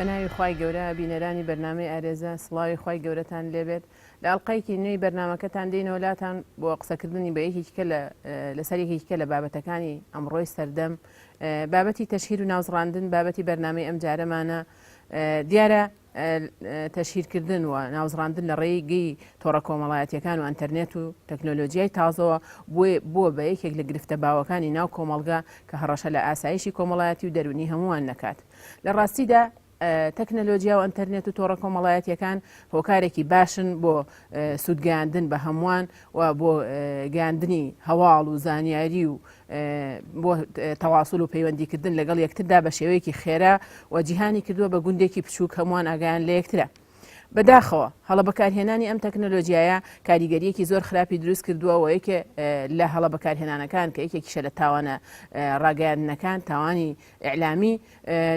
بە ناوی خوای گەورە بینەرانی بەرنامەی ئارێزە سڵاوی خوای گەورەتان لێبێت لە ئەڵلقەیەکی نوێی بەرنامەکەتان دێینەوە لاتان بۆ قسەکردنی بە یەکێکی کە لە لەسەر یەکێکی کە لە بابەتەکانی ئەمڕۆی سەردەم بابەتی تەشهیر و ناوزڕاندن بابەتی بەرنامەی ئەم جارەمانە دیارە تەشهیرکردن و ناوزڕاندن لە ڕێگەی تۆڕە کۆمەڵایەتیەکان و ئەتەرنێت و تەکنۆلۆژیای تازەوە بووە بە یەکێک لە گرفتە باوەکانی ناو کۆمەڵگا کە هەڕەشە لە ئاسایشی کۆمەڵایەتی و دەرونی هەمووان نەکات. لە ڕاستیدا تەکنەلۆجیا و ئەتەرنێت و تۆڕە کۆمەڵایەتیەکان هۆکارێکی باشن بۆ سوودگەیاندن بە هەمووان و بۆ گەیاندنی هەواڵ و زانیاری و بۆ تەواسول و پەیوەندیکردن لەگەڵ یەکتردا بە شێوەیەکی خێرا و جیهانی کردووە بە گوندێکی بچووک هەمووان ئاگایان لە یەکترە. بەداخەوە هەڵە بەکارهێنانی ئەم تەکنەلۆجیایە کاریگەریەکی زۆر خراپی دروست کردووە و یەکێ لە هەڵە بەکارهێنانەکان کە یەکێکیشە لە تاوانە ڕاگەیاندنەکان تاوانی ئیعلامی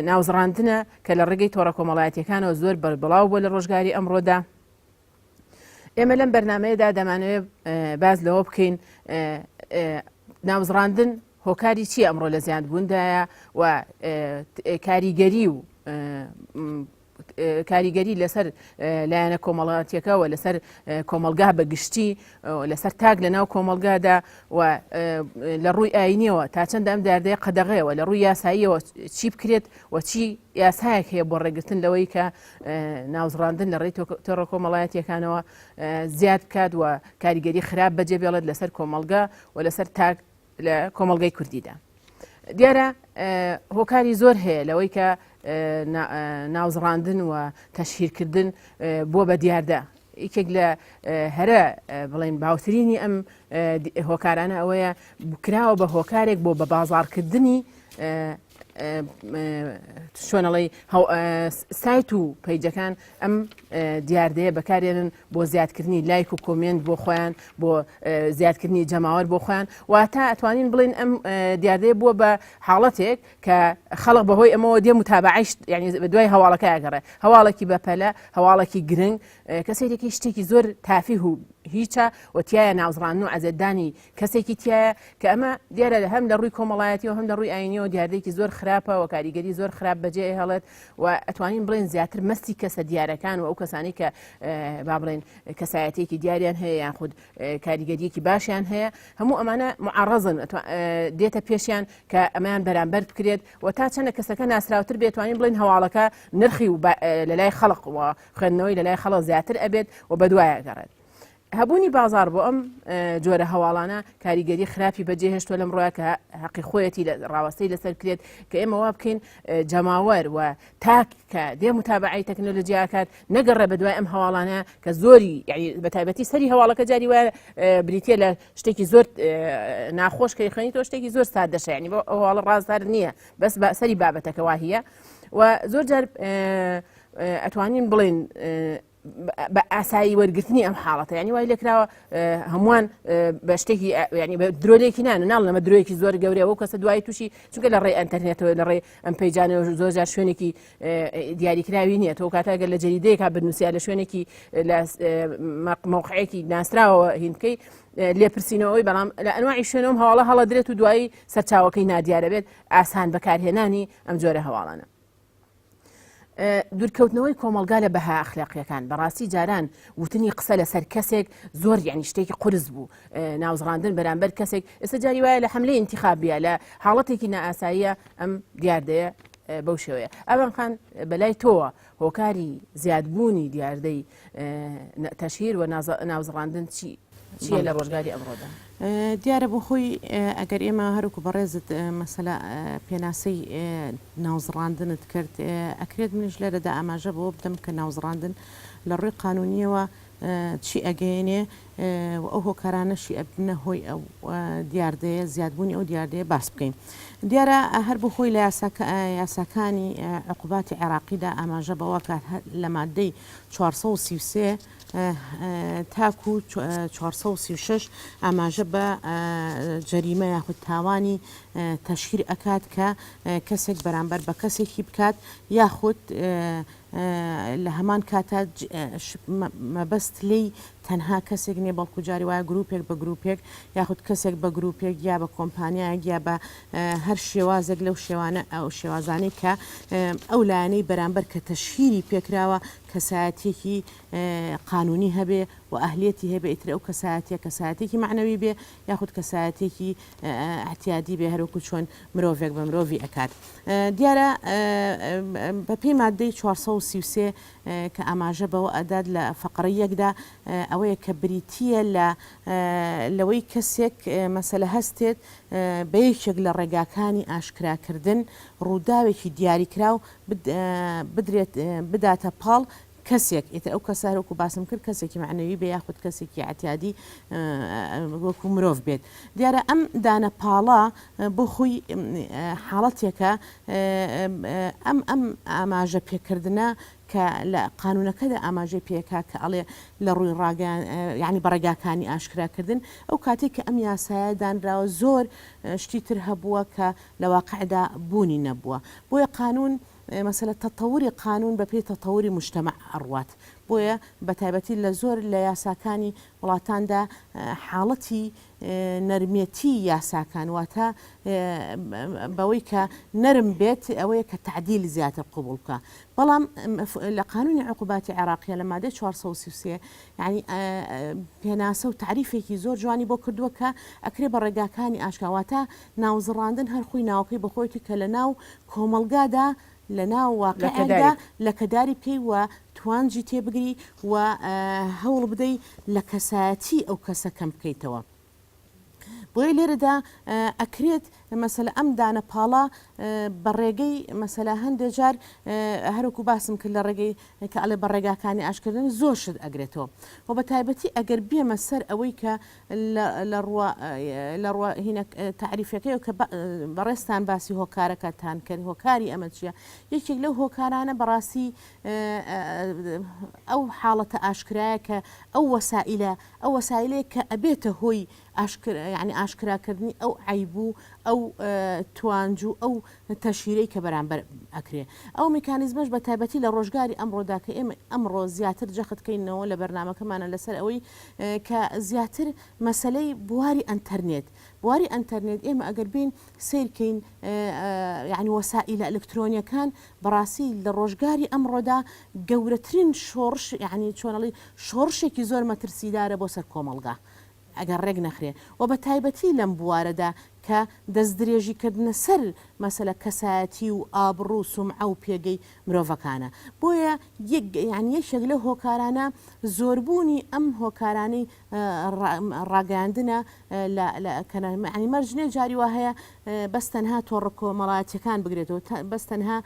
ناوزڕاندنە کە لە ڕێگەی تۆڕە کۆمەڵایەتیەکانەوە زۆر بەربڵاو بووە لە ڕۆژگاری ئەمڕۆدا. ئێمە لەم بەرنمەیەدا دەمانەوێت باز لەوە بکەین ناوزڕاندن هۆکاری چی ئەمڕۆ لە زیادبووندایە و کاریگەری و کاریگەری لەسەر لایەنە کۆمەڵاتیەکە و لەسەر کۆمەلگا بە گشتی لەسەر تاک لە ناو کۆمەلگادا و لە ڕووی ئاینیەوە تا چەند ئەم داردەیە قەدەغەیەوە لە ڕووی یاساییەوە چی بکرێت و چی یاسایەک هەیە بۆ ڕێگرتن لەوەی کە ناوزڕاندن لە ڕێی تۆڕە کۆمەڵایەتیەکانەوە زیاد بکات و کاریگەری خراپ بەجێ بێڵێت لەسەر کۆمەڵگا و لەسەر تاک لە کۆمەڵگەی کوردیدا. دیارە هۆکاری زۆر هەیە لەوەی کە ناوزڕاندن و تەشهیرکردن بووە بە دیاردە یەکێک لە هەرە بڵێن باوترینی ئەم هۆکارانە ئەوەیە کراوە بە هۆکارێک بۆ بە بازارکردنی چۆنەڵی سایت و پەیجەکان ئەم دیاردەیە بەکارێنن بۆ زیادکردنی لایک و comment بۆ خۆیان بۆ زیادکردنی جەماوەر بۆ خۆیان واتە ئەتوانین بڵین ئەم دیاردەیە بووە بە حاڵەتێک کە خەڵک بەهۆی ئەمەوە دێ متابعش ینی دوای هەواڵەکە ئەگەڕێ هەواڵێکی بەپەلە هەواڵێکی گرنگ کە سەیرێکی شتێکی زۆر تافیه و هیچە و تایە ناوزڕان و عەزێتدانی کەسێکی تایە کە ئەمە دیارە هەم لە ڕووی کۆمەڵایەتی و هەم لە ڕووی ئاینیەوە دیاردەیەکی زۆر خراپە و کاریگەری زۆر خراپ بەجێ هێڵێت و ئەتوانین بڵێن زیاتر مەستی کەسە دیارەکان و ئەو کەسانی کە با بڵێن کەسایەتێکی دیاریان هەیە یان خود کاریگەریەکی باشیان هەیە هەموو ئەمانە معڕزن دێتە پێشیان کە ئەمەیان بەرامبەر بکرێت و تا چەندە کەسەکە ناسراوتر بێتوانین بڵێن هەواڵەکە نرخی و لە لای خەڵق و خوێندنەوەی لە لای خەڵک زیاتر ئەبێت و بەدوایە گەڕێت. هەبوونی بازاڕ بۆ ئەم جۆرە هەواڵانە کاریگەری خراپی بەجێهێشتوە لەم ڕۆیە کە حەقی خۆیەتی لە ڕاوەستەی لەسەر بکرێت کە ئێمە وا بکەین جەماوەر و تاک کە دێ متابعی تەکنەلۆجیاکات نەگەڕێ بە دوای ئەم هەواڵانە کە زۆری یعنی بە تایبەتی سەری هەواڵەکە جاری وایە بریتە لە شتێکی زۆر ناخۆش کە خوێنی تۆ شتێکی زۆر سادەشە یعنی بۆ هەواڵە ڕازدار نییە بەس بە سەری بابەتەکە واهیە و زۆر جار ئەتوانین بڵێن بە ئاسایی وەرگرتنی ئەم حاڵەتە ینی وای لێکراوە هەمووان بە شتێکی ینی بە درۆلێکی نان ناڵ لەمە درۆیەکی زۆر گەورەیە وەو کەسە دوای تووشی چونکە لە ڕێی ئەتەرنێتەوە لە ڕێی ئەم پەیجانەوە زۆر جار شوێنێکی دیاریکراوی نییە تۆ کاتەگەر لە جەریدەیەکا بنووسیا لە شوێنێکی لە مەوقعێکی ناسراوە هین بکەی لێپرسینەوەی بەڵام لە ئەنواعی شوێنەوەم هەواڵە هەڵەدرێت و دوایی سەرچاوەکەی نادیارە بێت ئاسان بەکارهێنانی ئەم جۆرە هەواڵانە. دوورکەوتنەوەی کۆمەڵگا لە بەها ئەخلاقیەکان بەڕاستی جاران وتنی قسە لەسەر کەسێک زۆر یعنی شتێکی قرس بوو ناوزڕاندن بەرامبەر کەسێک ئێستا جاری وایە لە حملەی انتخابیە لە حاڵەتێکی نائاساییە ئەم دیاردەیە بەو شێوەیە ئەوان خان بەلای تۆوە هۆکاری زیادبوونی دیاردەی تەشهیر و ناوزڕاندن چی چییە لە ڕۆژگاری ئەمڕۆدا؟ دیارە بۆ خۆی ئەگەر ئێمە هەروکو بەڕێزت مەسەلە پێناسەی ناوزڕاندنت کرد ئەکرێت منیش لێرەدا ئاماژە بەوە بدەم کە ناوزڕاندن لە ڕووی قانونیەوە چی ئەگەیەنێ و ئەو هۆکارانەشی ئەبنە هۆی ئەو دیاردەیە زیادبوونی ئەو دیاردەیە باس بکەین دیارە هەر بۆ خۆی لە یاساکانی عقوباتی عێراقیدا ئاماژە بەوە کات لە مادەی 433 تاکو 436 ئاماژە بە جەریمە یاخود تاوانی تەشهیر ئەکات کە کەسێک بەرامبەر بە کەسێکی بکات یاخود لە هەمان کاتا مەبەست لێی تەنها کەسێک نیە بەڵکو جاری وایە گروپێک بە گروپێک یاخود کەسێک بە گروپێک یا بە کۆمپانیایەک یا بە هەر شێوازێک لەو شێوانە ئەو شێوازانەی کە ئەو لایەنەی بەرامبەر کە تەشهیری پێکراوە کەسایەتیەکی قانونی هەبێ و ئەهلیەتی هەبێ ئیتر ئەو کەسایەتیە کەسایەتێکی مەعنەوی بێ یاخود کەسایەتێکی ئەعتیادی بێ هەروەکو چۆن مرۆڤێک بە مرۆڤی ئەکات دیارە بەپێی مادەی 433 کە ئاماژە بەوە ئەدات لە فەقڕەی یەکدا ئەوەیە کە بریتییە لە لەوەی کەسێک مەسەلە هەستێت بە یەکێک لە ڕێگاکانی ئاشکراکردن ڕووداوێکی دیاریکراو بدرێت بداتە پاڵ کەسێک ئیتر ئەو کەسە هەروەکو باسم کرد کەسێکی مەعنەوی بێ یاخود کەسێکی ئەعتیادی وەکو مرۆڤ بێت دیارە ئەم دانە پاڵە بۆ خۆی حاڵەتێکە ئەم ئەم ئاماژە پێکردنە کە لە قانونەکەدا ئاماژەی پێکا کە ئەڵێ لە ڕووی ڕاگەیان یعنی بە ڕێگاکانی ئاشکراکردن ئەو کاتێک کە ئەم یاسایە دانراوە زۆر شتی تر هەبووە کە لە واقعدا بوونی نەبووە بۆیە قانون مەسەلە تەتەوری قانون بە پێی تەتەوری مجتەمەع ئەڕوات بۆیە بە تایبەتی لە زۆر لە یاساکانی وڵاتاندا حاڵەتی نەرمێتی یاساکان واتە بەوەی کە نەرم بێت ئەوەیە کە تەعدیل زیاتر قبوڵ بکا بەڵام لە قانونی عقوباتی عێراقیە لە مادەی 433 یعنی پێناسە و تەعریفێکی زۆر جوانی بۆ کردووە کە ئەکرێ بە ڕێگاکانی ئاشکرا واتە ناوزڕاندن هەر خۆی ناوەکەی بەخۆیەتی کە لە ناو کۆمەڵگادا لە ناو واقیعێکدا لەکەداری بکەی و توانجی تێبگری و هەوڵ بدەی لە کەسایەتی ئەو کەسە کەم بکەیتەوە. بۆیە لێرەدا ئەکرێت مەسەلە ئەم دانە پاڵە بە ڕێگەی مەسەلە هەندێ جار هەروەکو باسم کرد لە ڕێگەی کە ئەڵێ بە ڕێگاکانی ئاشکردن زۆر شت ئەگرێتەوە و بە تایبەتی ئەگەر بێمە سەر ئەوەی کە لە ڕوە لە ڕوە هینە تەعریفەکەی کە بەڕێزتان باسی هۆکارەکەتان کرد هۆکاری ئەمە چییە یەکێک لەو هۆکارانە بەڕاستی ئەو حاڵەتە ئاشکرایە کە ئەو وەسائیلە ئەو وەسائیلەیە کە ئەبێتە هۆی ئاشکرا یانی ئاشکراکردنی ئەو عەیب و ئەو توانج و ئەو تەشهیرەی کە بەرامبەر ئەکرێ. ئەو میکانیزمەش بە تایبەتی لە ڕۆژگاری ئەمڕۆدا کە ئێمە ئەمڕۆ زیاتر جەخت کەینەوە لە بەرنامەکەمانە لەسەر ئەوەی کە زیاتر مەسەلەی بواری ئەنتەرنێت بواری ئەنتەرنێت ئێمە ئەگەر بێین سەیر کەین یانی وەسائیلە ئەلکترۆنیەکان بەڕاستی لە ڕۆژگاری ئەمڕۆدا گەورەترین شۆڕش یانی چۆن ئەڵێی شۆڕشێکی زۆر مەترسیدارە بۆ سەر کۆمەڵگا ئەگەر ڕێک نەخرێ و بە تایبەتی لەم بوارەدا کە دەستدرێژی کردنە سەر مەسەلە کەسایەتی و ئابڕوو و سومعە و پێگەی مرۆڤەکانە بۆیە یانی یەکێک لەو هۆکارانە زۆربوونی ئەم هۆکارانەی ڕاگەیاندنە لە لە کەنا یانی مەرج نیە جاری وا هەیە بەس تەنها تۆڕە کۆمەڵایەتیەکان بگرێتەوە بەس تەنها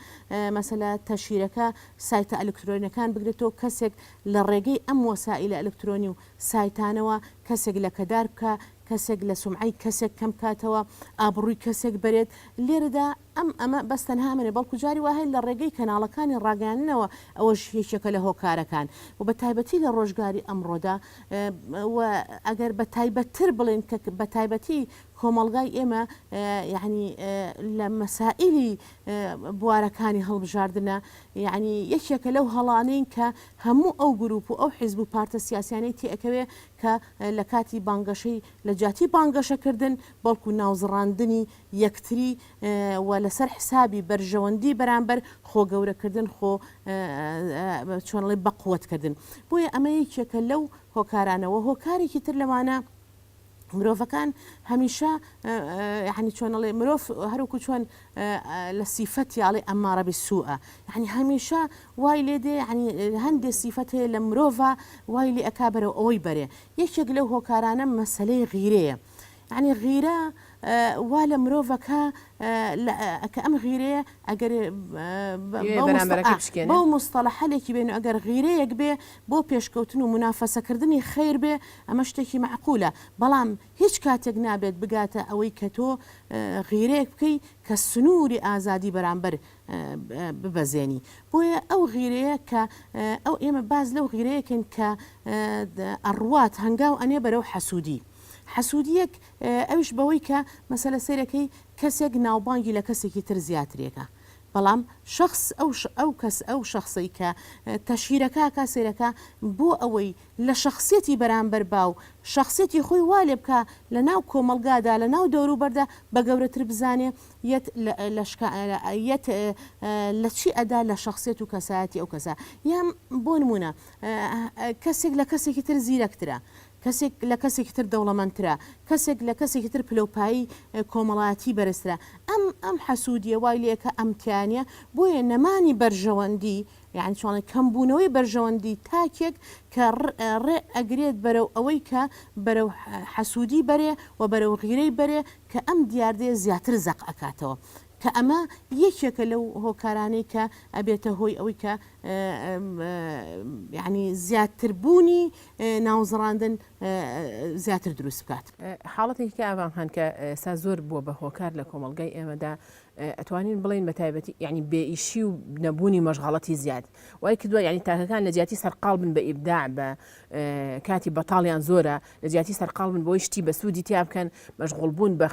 مەسەلە تەشیرەکە سایتە ئەلکترۆنیەکان بگرێتەوە کەسێک لە ڕێگەی ئەم وەسائیلە ئەلکترۆنی و سایتانەوە کەسێک لەکەدار بکا، کەسێک لە سومعەی کەسێک کەم بکاتەوە، ئابڕووی کەسێک بەرێت، لێرەدا ئەم ئەمە بەس تەنها ئەمە نیە بەڵکو جاری وا هەیە لە ڕێگەی کەناڵەکانی ڕاگەیاندنەوە ئەوەش یەکێکە لە هۆکارەکان و بە تایبەتی لە ڕۆژگاری ئەمڕۆدا و ئەگەر بە تایبەتتر بڵێین کە بە تایبەتی کۆمەڵگای ئێمە یەعنی لە مەسائیلی بوارەکانی هەڵبژاردنە یەعنی یەکێکە لەو هەڵانەی کە هەموو ئەو گروپ و ئەو حیزب و پارتە سیاسیانەی تێئەکەوێ کە لە کاتی بانگەشەی لە جیاتی بانگەشەکردن بەڵکو ناوزڕاندنی یەکتری و لەسەر حسابی بەرژەوەندی بەرامبەر خۆ گەورەکردن خۆ چۆن ئەڵێ بەقوەتکردن بۆیە ئەمە یەکێکە لەو هۆکارانە وە هۆکارێکی تر لەوانە مرۆڤەکان هەمیشە یعنی چۆن ئەڵێ مرۆڤ هەروکو چۆن لە سیفەتی ئەڵێ ئەمارە بسووە یعنی هەمیشە وای لێ دێ یعنی هەندێ سیفەت هەیە لە مرۆڤە وای لێ ئەکا بەرەو ئەوەی بەرێ یەکێک لەو هۆکارانە مەسەلەی غیرەیە یعنی غیرە وا لە مرۆڤەکە کە ئەم غیرەیە ئەگەر بەو مستەڵەحە لێکی بێن و ئەگەر غیرەیەک بێ بۆ پێشکەوتن و مونافەسەکردنی خەیر بێ ئەمە شتێکی مەعقولە بەڵام هیچ کاتێک نابێت بگاتە ئەوەی کە تۆ غیرەیەک بکەی کە سنووری ئازادی بەرامبەر ببەزێنی بۆیە ئەو غیرەیە کە ئەو ئێمە باس لەو غیرەیەکەین کە ئەڕوات هەنگاو ئەنێ بەرەو حەسوودی حەسوودیەک ئەویش بەوەی کە مەسەلە سەیرەکەی کەسێک ناوبانگی لە کەسێکی تر زیاترێکە. بەڵام شەخس ئەو ئەو کەس ئەو شەخسەی کە تەشهیرەکە ئەکا سەیرەکا بۆ ئەوەی لە شەخسیەتی بەرامبەر با و شەخسیەتی خۆی وا لێ بکا لە ناو کۆمەڵگادا لە ناو دەوروبەردا بە گەورەتر بزانێ یەت لە شکا یەت لە چی ئەدا لە شەخسیەت و کەسایەتی ئەو کەسە یان بۆ نمونە کەسێک لە کەسێکی تر زیرەکترە کەسێک لە کەسێکی تر دەوڵەمەندترە، کەسێک لە کەسێکی تر پلەوپایی کۆمەڵایەتی بەرزترە، ئەم ئەم حەسوودیە وای لێکا ئەم تیانە، بۆیە نەمانی بەرژەوەندی یانی چۆن کەمبوونەوەی بەرژەوەندی تاکێک کە ڕێ ئەگرێت بەرەو ئەوەی کە بەرەو حەسوودی بەرێ و بەرەو غیرەی بەرێ کە ئەم دیاردەیە زیاتر زەق ئەکاتەوە کە ئەمە یەکێکە لەو هۆکارانەی کە ئەبێتە هۆی ئەوەی کە یانی زیاتر بوونی ناوزڕاندن زیاتر دروست بکات. حاڵەتێکی کە ئاڤان خان کە ئێستا زۆر بووە بە هۆکار لە کۆمەڵگای ئێمەدا ئەتوانین بڵێین بە تایبەتی یعنی بێئیشی و نەبوونی مەشغەڵەتی زیاد وای کردووە یعنی تاکەکان لە جیاتی سەرقاڵ بن بە ئیبداع بە کاتی بەتاڵیان زۆرە لە جیاتی سەرقاڵ بن بۆی شتی بەسوودی تیا بکەن مەشغوڵ بوون بە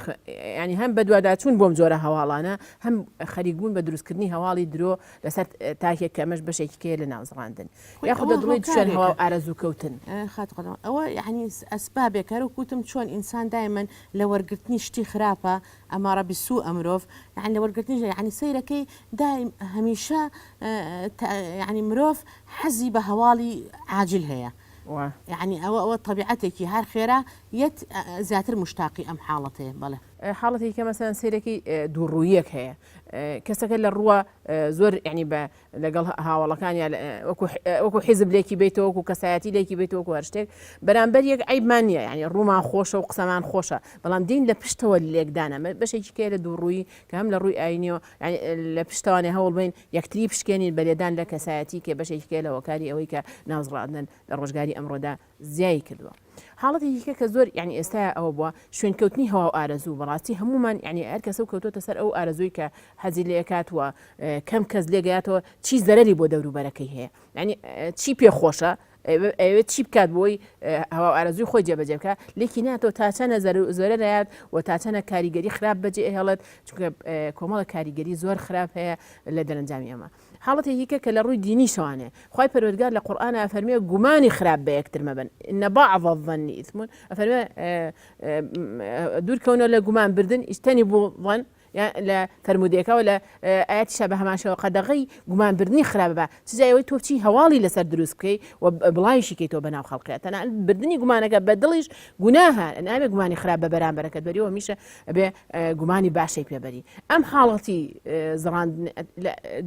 ینی هەم بەدواداچوون بۆم جۆرە هەواڵانە هەم خەریک بوون بە دروستکردنی هەواڵی درۆ لەسەر تاکێک کە ئەمەش بەشێکی کەیە لە ناوزڕاندن یاخود لە دڵی شوێن هەوا و ئارەزوو کەوتن. خاتوو قەدەم ئەوە یەعنی ئەسبابێک هەر وەک وتم چۆن ئینسان دایمەن لە وەرگرتنی شتی خراپە ئەمارە بسوء مرۆڤ یەعنی لە وەرگرتنی یەعنی سەیرەکەی دایم هەمیشە یەعنی مرۆڤ حەزی بە هەواڵی عاجل هەیە یەعنی ئەوە ئەوە تەبیعەتێکی هەر خێرا یەت زیاتر مشتاقی ئەم حاڵەتەیە بەڵێ. حاڵەتێکی کە مەسەلەن سەیرەکەی دووڕوویەک هەیە کەسەکە لە ڕووە زۆر یەعنی بە لەگەڵ هاوەڵەکانیا وەکو حیزب لێکی بیتەوە وەکو کەسایەتی لێکی بیتەوە وەکو هەر شتێک بەرامبەر یەک عیبمان نییە یعنی ڕوومان خۆشە و قسەمان خۆشە بەڵام دین لە پشتەوە لێکدانە بەشێکی کێ لە دووڕووی کە هەم لە ڕووی ئاینیەوە لە پشتوانێ هەوڵ بین یەکتری پشکێنین بە لێدان لە کەسایەتی کە بەشێکی کێ لە هۆکاری ئەوەی کە ناوزڕاندن لە ڕۆژگاری ئەمڕۆدا زیایی کردووە. حاڵەتێکی کە کە زۆر یعنی ئێستا ئەوە بووە شوێنکەوتنی هەوا و ئارەزوو بەڕاستی هەمومان یعنی هەر کەسە و کەوتۆتە سەر ئەو ئارەزووی کە حەزی لێکات و کەم کەس لێگەیاتەوە چی زەرەری بۆ دەوروبەرەکەی هەیە یعنی چی پێ خۆشە ئەوێت چی بکات بۆی هەوا ئارەزوی خۆی جێبەجێ بکە لێکی ناتەوە تا چەنە زەرەرایات و تا چەنە کاریگەری خراپ بەجێ ئەهێڵێت چونکە کۆمەڵە کاریگەری زۆر خراپ هەیە لە دەرەنجامی ئەمە حاڵەتێکی کە کە لە ڕووی دینیشەوانێ خوای پەروەردگار لە قورئانا ئەفەرموێ گومانی خراپ بە یەکتر مەبەن ان بعض الظن اثم ئەفەرموێ دوور کەونەوە لە گومان بردن اجتنبوا الظن لە فەرموودەیەکەوە لە ئاەتیشا بە هەمان شێوە قەدەغەی گومان بردنی خراپ بە چ جای ئەوەی تۆ چی هەواڵی لەسەر دروست بکەی و بڵاویشی کەیتەوە بەناو خەڵقیە تەنانەت بردنی گومانەکە بە دڵیش گوناهە نابێ گومانی خراپ بە بەرامبەرەکەت بەری و هەمیشە ئەبێ گومانی باشەی پێبەری ئەم حاڵەتی زڕاندن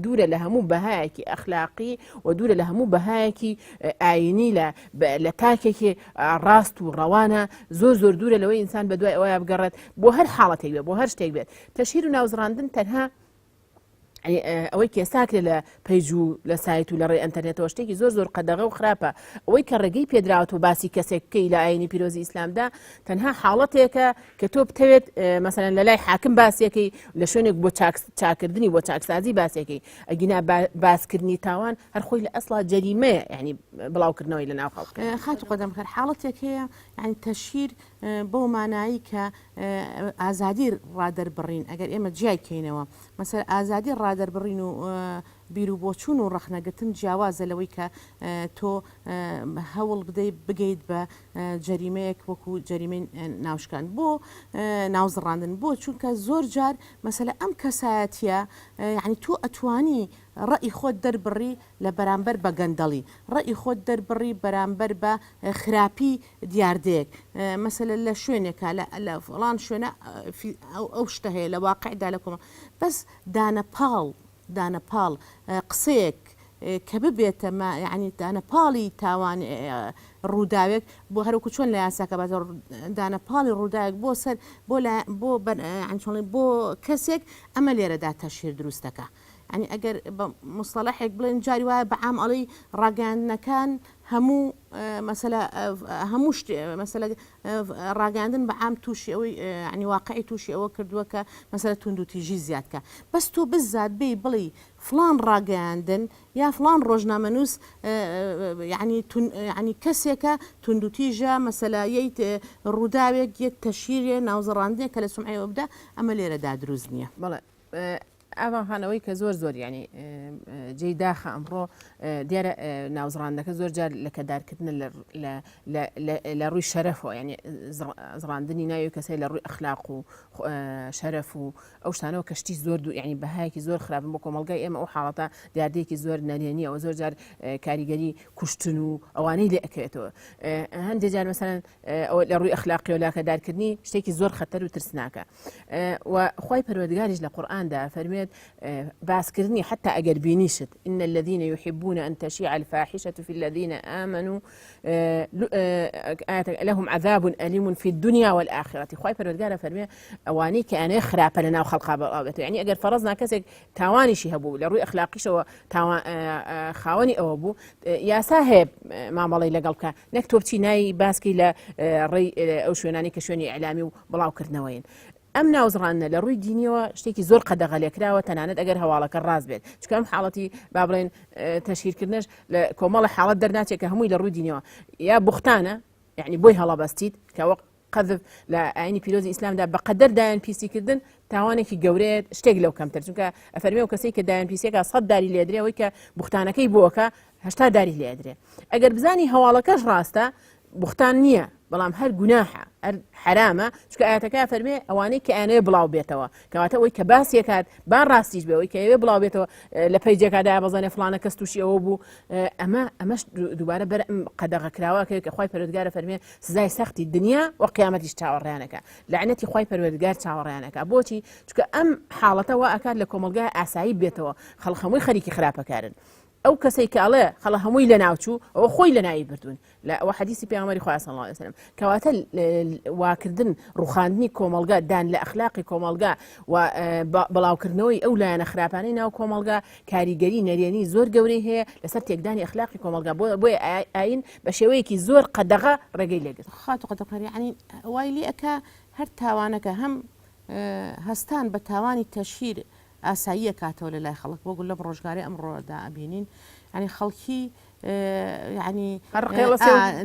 دوورە لە هەموو بەهایەکی ئەخلاقی و دوورە لە هەموو بەهایەکی ئاینی لە لە تاکێکی ڕاست و ڕەوانە زۆر زۆر دوورە لەوەی ئینسان بە دوای ئەوەیە بگەڕێت بۆ هەر حاڵەتێک بێت بۆ هەر شتێک بێت تەشهیر و ناوزڕاندن تەنها ئەوەی کە ئێستا کرێ لە page و لە سایت و لە ڕێی ئەتەرنێتەوە شتێکی زۆر زۆر قەدەغە و خراپە ئەوەی کە ڕێگەی پێدراوە تۆ باسی کەسێک بکەی لە ئاینی پیرۆزی ئیسلامدا تەنها حاڵەتێکە کە تۆ بتەوێت مەسەلەن لە لای حاکم باسیەکەی لە شوێنێک بۆ چاکردنی بۆ چاکسازی باسێکی ئەگینا باسکردنی تاوان هەر خۆی لە ئەسڵا جەریمەیە یعنی بڵاوکردنەوەی لە ناو خەڵک خاتو قەدەم خەر حاڵەتێک هەیە یعنی تەشهیر بەو مانایی کە ئازادی ڕادەربڕین ئەگەر ئێمە جیای کەینەوە مەسەر ئازادی ڕادەربڕین و بیروبۆچوون و ڕەخنەگرتن جیاوازە لەوەی کە تۆ هەوڵ بدەیت بگەیت بە جەریمەیەک وەکو جەریمەی ناوشکان بۆ ناوزڕاندن بۆ چونکە زۆر جار مەسەلە ئەم کەسایەتیە یعنی تۆ ئەتوانی ڕەئی خۆت دەربڕی لە بەرامبەر بە گەندەڵی، ڕەئی خۆت دەربڕی بەرامبەر بە خراپی دیاردەیەک، مەسەلە لە شوێنێکا لە لە فڵان شوێنە ئەو شتە هەیە لە واقعدا لە کۆمەڵ بەس دانە پاڵ دانە پاڵ قسەیەک کە ببێتە ما یعنی دانە پاڵی تاوان ڕووداوێک بۆ هەروەکو چۆن لە یاساکە باس دانە پاڵی ڕووداوێک بۆ سەر بۆ بۆ بۆ کەسێک ئەمە لێرەدا تەشهیر دروست دەکا. یانی ئەگەر بە موستەڵەحێک بڵێن جاری وایە بە عام ئەڵێی ڕاگەیاندنەکان هەموو مەسەلە هەموو شتێ مەسەلە ڕاگەیاندن بە عام تووشی ئەوەی ینی واقعی تووشی ئەوە کردووە کە مەسەلە توندوتیژی زیاد کە بەس تۆ بزات بێی بڵێی فڵان ڕاگەیاندن یا فڵان ڕۆژنامەنووس یعنی یعنی کەسێکە توندوتیژە مەسەلە یەیت ڕووداوێک یەت تەشیرێ ناوزەڕاندنێک کە لە سومعەیەوە بدا ئەمە لێرەدا دروست نییە. بەڵێ. ئاڤان خان ئەوەی کە زۆر زۆر یعنی جێی داخە ئەمڕۆ دیارە ناوزڕاندنەکە زۆر جار لەکەدارکردنە لە ڕووی شەرەفەوە یعنی زڕاندنی ناوی کەسێ لە ڕووی ئەخلاق و شەرەف و ئەو شتانەوە کە شتی زۆر دوو یعنی بەهایەکی زۆر خراپن بۆ کۆمەڵگای ئێمە ئەو حاڵەتە دیاردەیەکی زۆر نەرێنیەوە زۆر جار کاریگەری کوشتن و ئەوانەی لێ ئەکەوێتەوە هەندێک جار مەسەلەن ئەوە لە ڕووی ئەخلاقیەوە لاکەدارکردنی شتێکی زۆر خەتەر و ترسناکە و خوای پەروەردگاریش لە قورئاندا فەرمێت باسکردنی حتا ئەگەر بینیشت إن الذين يحبون أن تشيع الفاحشة في الذين آمنوا لهم عذاب أليم في الدنيا والآخرة خوای پەروەردگارە فەرمێ ئەوانەی کە ئەنێ خراپە لە ناو خەڵقا بڵاوبێتەوە یعنی ئەگەر فەرەزنا کەسێک تاوانیشی هەبوو لە ڕووی ئەخلاقیشەوە خاوەنی ئەوە بوو یاسا هەیە مامەڵەی لەگەڵ بکە نەک تۆ بچی نای باسکی لە ڕێی ئەو شوێنانی کە شوێنی ئیعلامی و بڵاوکردنەوەین. ئەم ناوزڕاندنە لە ڕووی دینیەوە شتێکی زۆر قەدەغە لێکراوە تەنانەت ئەگەر هەواڵەکە ڕاست بێت چونکە ئەم حاڵەتی با بڵێن تەشهیرکردنەش لە کۆمەڵە حاڵەت دەرناچێت کە هەمووی لە ڕووی دینیەوە یا بوختانە یعنی بۆی هەڵەبەستیت کە وەک قەذف لە ئاینی پیرۆزی ئیسلامدا بەقەدەر دایان پیسیکردن تاوانێکی گەورەیە شتێک لەو کەمتر چونکە ئەفەرمێ و کەسێک کە دایان پیسێکە سەد داری لێدرێ ئەوەی کە بوختانەکەی بۆکە 80 داری لێدرێ ئەگەر بزانی هەواڵەکەش ڕاستە بوختان نییە بەڵام هەر گوناحە هەر حرامە چونکە ئاەتەکە فەرمێ ئەوانەی کە ئەیانەوێ بڵاو بێتەوە کەواتە ئەوەی کە باسیەکات با ڕاستیش بێ ئەوەی کە ئەوێ بڵاو بێتەوە لە پەیجەکەدا بەزانێ فلانە کەس تووشی ئەوە بوو ئەمە ئەمەش دووبارە بەر ئەم قەدەغە کراوە کە کە خوای پەروەردگارە فەرمێ سزای سەختی دنیا و قیامەتیش چاوەڕێیانەکە لەعنەتی خوای پەروەردگار چاوەڕێیانەکە بۆچی چونکە ئەم حاڵەتە وا ئەکات لە کۆمەڵگای ئاسایی بێتەوە خەڵک هەمووی خەریکی خراپەکارن ئەو کەسەی کە ئەڵێ خەڵە هەمووی لەناوچوو ئەوە خۆی لەناوی بردوون لە ئەوە حەدیسی پێغەمبەری خوا صلی الله علیه وسلم کەواتە واکردن ڕوخاندنی کۆمەڵگا دان لە ئەخلاقی کۆمەڵگا و بڵاوکردنەوەی ئەو لایەنە خراپانەی ناو کۆمەڵگا کاریگەری نەرێنی زۆر گەورەی هەیە لەسەر تێکدانی ئەخلاقی کۆمەڵگا بۆ بۆیە ئاین بە شێوەیەکی زۆر قەدەغە ڕێگەی لێگرت. خاتوو قەدەغەکار یەعنی وای لێ ئەکا هەر تاوانەکە هەم هەستان بە تاوانی تەشهیر ئاسایی ئەکاتەوە لە لای خەڵک وەک لەم ڕۆژگارەی ئەمڕۆدا ئەبینین یانی خەڵکی یعنی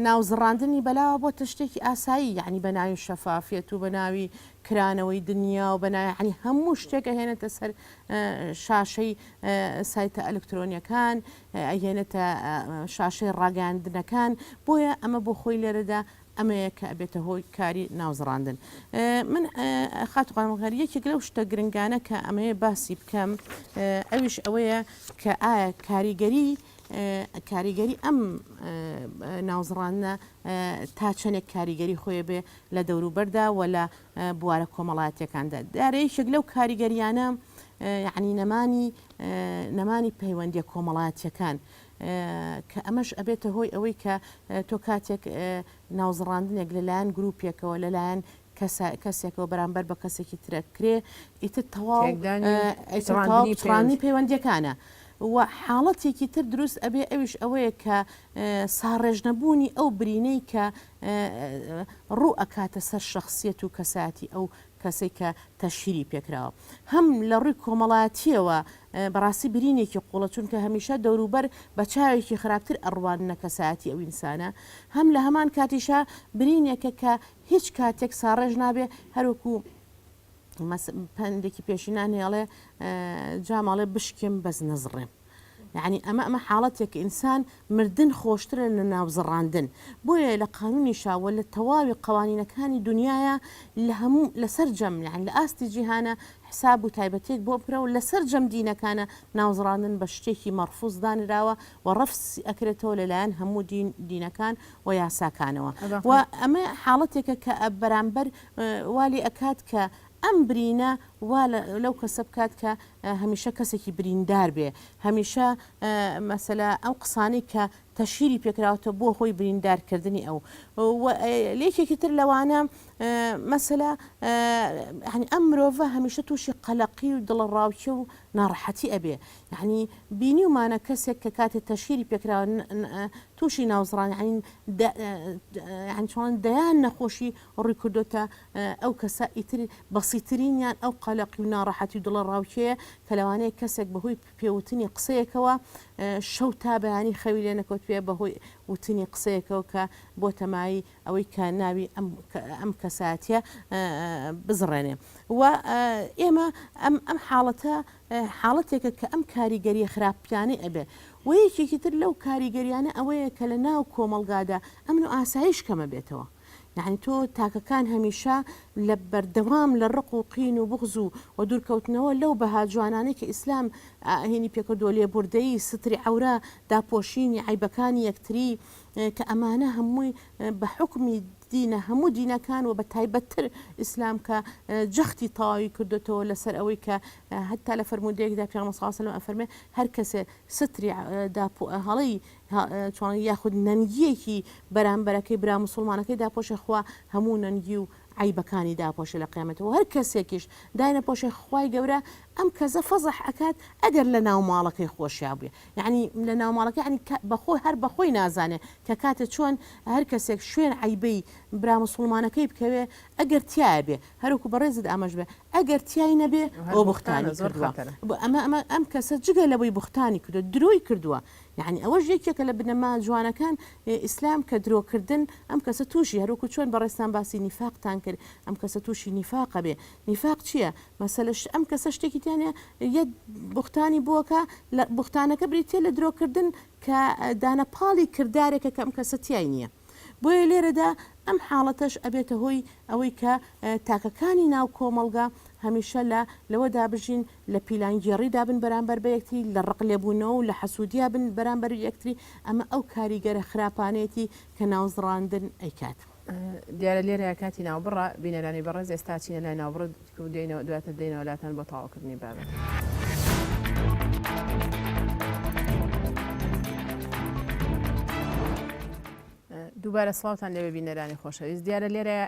ناوزڕاندنی بەلاوە بۆتە شتێکی ئاسایی یعنی بە ناوی شەفافیەت و بە ناوی کرانەوەی دنیا و بە ناوی یعنی هەموو شتێک ئەهێنێتە سەر شاشەی سایتە ئەلکترۆنیەکان ئەهێنێتە شاشەی ڕاگەیاندنەکان بۆیە ئەمە بۆ خۆی لێرەدا ئەمەیە کە ئەبێتە هۆی کاری ناوزڕاندن. من خاتوو قانونگەر یەکێک لەو شتە گرنگانە کە ئەمەوێ باسی بکەم ئەویش ئەوەیە کە ئایا کاریگەری کاریگەری ئەم ناوزڕاندنە تا چەندێک کاریگەری خۆی بێ لە دەوروبەردا و لە بوارە کۆمەڵایەتیەکاندا دیارە یەکێک لەو کاریگەریانە یعنی نەمانی نەمانی پەیوەندیە کۆمەڵایەتیەکان کە ئەمەش ئەبێتە هۆی ئەوەی کە تۆ کاتێک ناوزڕاندنێک لەلایەن گروپێکەوە لەلایەن کەسێکەوە بەرامبەر بە کەسێکی ترە کرێ ئیتر تەواو پچڕانی پەیوەندیەکانە. و حاڵەتێکی تر دروست ئەبێ ئەویش ئەوەیە کە ساڕێژنەبوونی ئەو برینەی کە ڕوو ئەکاتە سەر شخصیت و کەساتی ئەو کەسەی کە تەشهیری پێکراوە هەم لە ڕووی کۆمەڵایەتیەوە بەڕاستی برینێکی قوڵە چونکە هەمیشە دەوروبەر بە چاوێکی خراپتر ئەڕواننە کەسایەتی ئەو ئینسانە هەم لە هەمان کاتیشا برینێکە کە هیچ کاتێک ساڕێژ نابێ هەروەکو پەندێکی پێشینان هێڵێ جاماڵێ بشکێم بەس نەزڕێم. یەعنی ئەمە ئەمە حاڵەتێکە ئینسان مردن خۆشترە لە ناوزڕاندن بۆیە لە قانونیشا وە لە تەواوی قەوانینەکانی دونیایا لە هەموو لە سەرجەم یەعنی لە ئاستی جیهانە حساب و تایبەتێک بۆ بکرا و لە سەرجەم دینەکانە ناوزڕاندن بە شتێکی مەڕفوز دانراوە و ڕەفز ئەکرێتەوە لە لایەن هەموو دین دینەکان و یاساکانەوە و ئەمە حاڵەتێکە کە بەرامبەر وا لێ ئەکات کە ئەم برینە وا لەو کەسە بکات کە هەمیشە کەسێکی بریندار بێ هەمیشە مەسەلە ئەو قسانەی کە تەشهیری پێکراوەتە بۆ هۆی بریندارکردنی ئەو لێکێکی تر لەوانە مەسەلە یعنی ئەم مرۆڤە هەمیشە تووشی قەلەقی و دڵەڕاوکێ و ناڕەحەتی ئەبێ یعنی بینیومانە کەسێک کە کاتێ تەشهیری پێکراوە تووشی ناوزڕان یعنی یعنی چۆن دەیان نەخۆشی ڕووی کردۆتە ئەو کەسە ئیتر بەسیترینیان ئەو قەلەقی و ناڕەحەتی و دڵەڕاوکێیە کە لەوانەیە کەسێک بەهۆی پێوتنی قسەیەکەوە. شەو تا بەیانی خەوی لێ نەکەوتبێ بەهۆی وتنی قسەیەکەوە کە بۆتە مایەی ئەوەی کە ناوی ئەم ئەم کەسایەتیە بزڕێنێ و ئێمە ئەم ئەم حاڵەتە حاڵەتێکە کە ئەم کاریگەریە خراپیانەی ئەبێ و یەکێکی تر لەو کاریگەریانە ئەوەیە کە لە ناو کۆمەڵگادا ئەمن و ئاسایش کەمە بێتەوە. یەعنی تۆ تاکەکان هەمیشە لە بەردەوام لە ڕق و قین و بوغز و و دوورکەوتنەوە لەو بەها جوانانەی کە ئیسلام هینی پێکردووە لێبوردەیی، ستری عەورە، داپۆشینی عەیبەکانی یەکتری کە ئەمانە هەمووی بە حوکمی دینە هەموو دینەکان و بە تایبەتتر ئیسلام کە جەختی تەواوی کردۆتەوە لەسەر ئەوەی کە هەتا لە فەرموودەیەکدا پێغەمبەر صلی اللە علیه و سلم ئەفەرمێ هەر کەسێ ستری داپۆ هەڵەی چۆن یاخود نەنگیەکی بەرامبەرەکەی برا موسڵمانەکەی داپۆشێ خوا هەموو نەنگی و عەیبەکانی داپۆشێ لە قیامەتەوە هەر کەسێکیش داینەپۆشێ خوای گەورە ئەم کەسە فەزح ئەکات ئەگەر لە ناو ماڵەکەی خۆشیا بووێ یعنی لە ناو ماڵەکە یعنی بەخۆی هەر بەخۆی نازانێ کە کاتێ چۆن هەر کەسێک شوێن عەیبەی برا موسڵمانەکەی بکەوێ ئەگەر تایە بێ هەروکو بەڕێزت ئاماژ بێ ئەگەر تای نەبێ ئەوە بوختانی کردووە ئەمە ئەمە ئەم کەسە جگە لەوەی بوختانی کردووە درۆی کردووە یەعنی ئەوەش یەکێکە لە بنەما جوانەکان ئیسلام کە درۆ کردن ئەم کەسە توشی هەروەکو چۆن بەڕێزتان باسی نیفاقتان کرد ئەم کەسە توشی نیفاقە بێ نیفاق چییە مەسەلە ئەم کەسە شتێکی تیانە یە بوختانی بووەکە لە بوختانەکە بریتە لە درۆکردن کە دانە پاڵی کردارێکە کە ئەم کەسە تیای نییە. بۆیە لێرەدا ئەم حاڵەتەش ئەبێتە هۆی ئەوەی کە تاکەکانی ناو کۆمەڵگا هەمیشە لە لەوەدا بژین لە پیلانگێڕیدا بن بەرامبەر بە یەکتری، لە ڕق لێبوونەوە و لە حەسوودیا بن بەرامبەر یەکتری، ئەمە ئەو کاریگەرە خراپانەیەتی کە ناوزڕاندن ئەیکات. دیارە لێرەیا کاتی ناوبڕە، بینەرانی بەڕێز ئێستا ئەچینە لای ناوبڕ و دێینەوە دواتر دێینەوە لاتان بۆ تەواوکردنی بابەتەکە. دووبارە سڵاوتان لێبێ بینەرانی خۆشەویست دیارە لێرە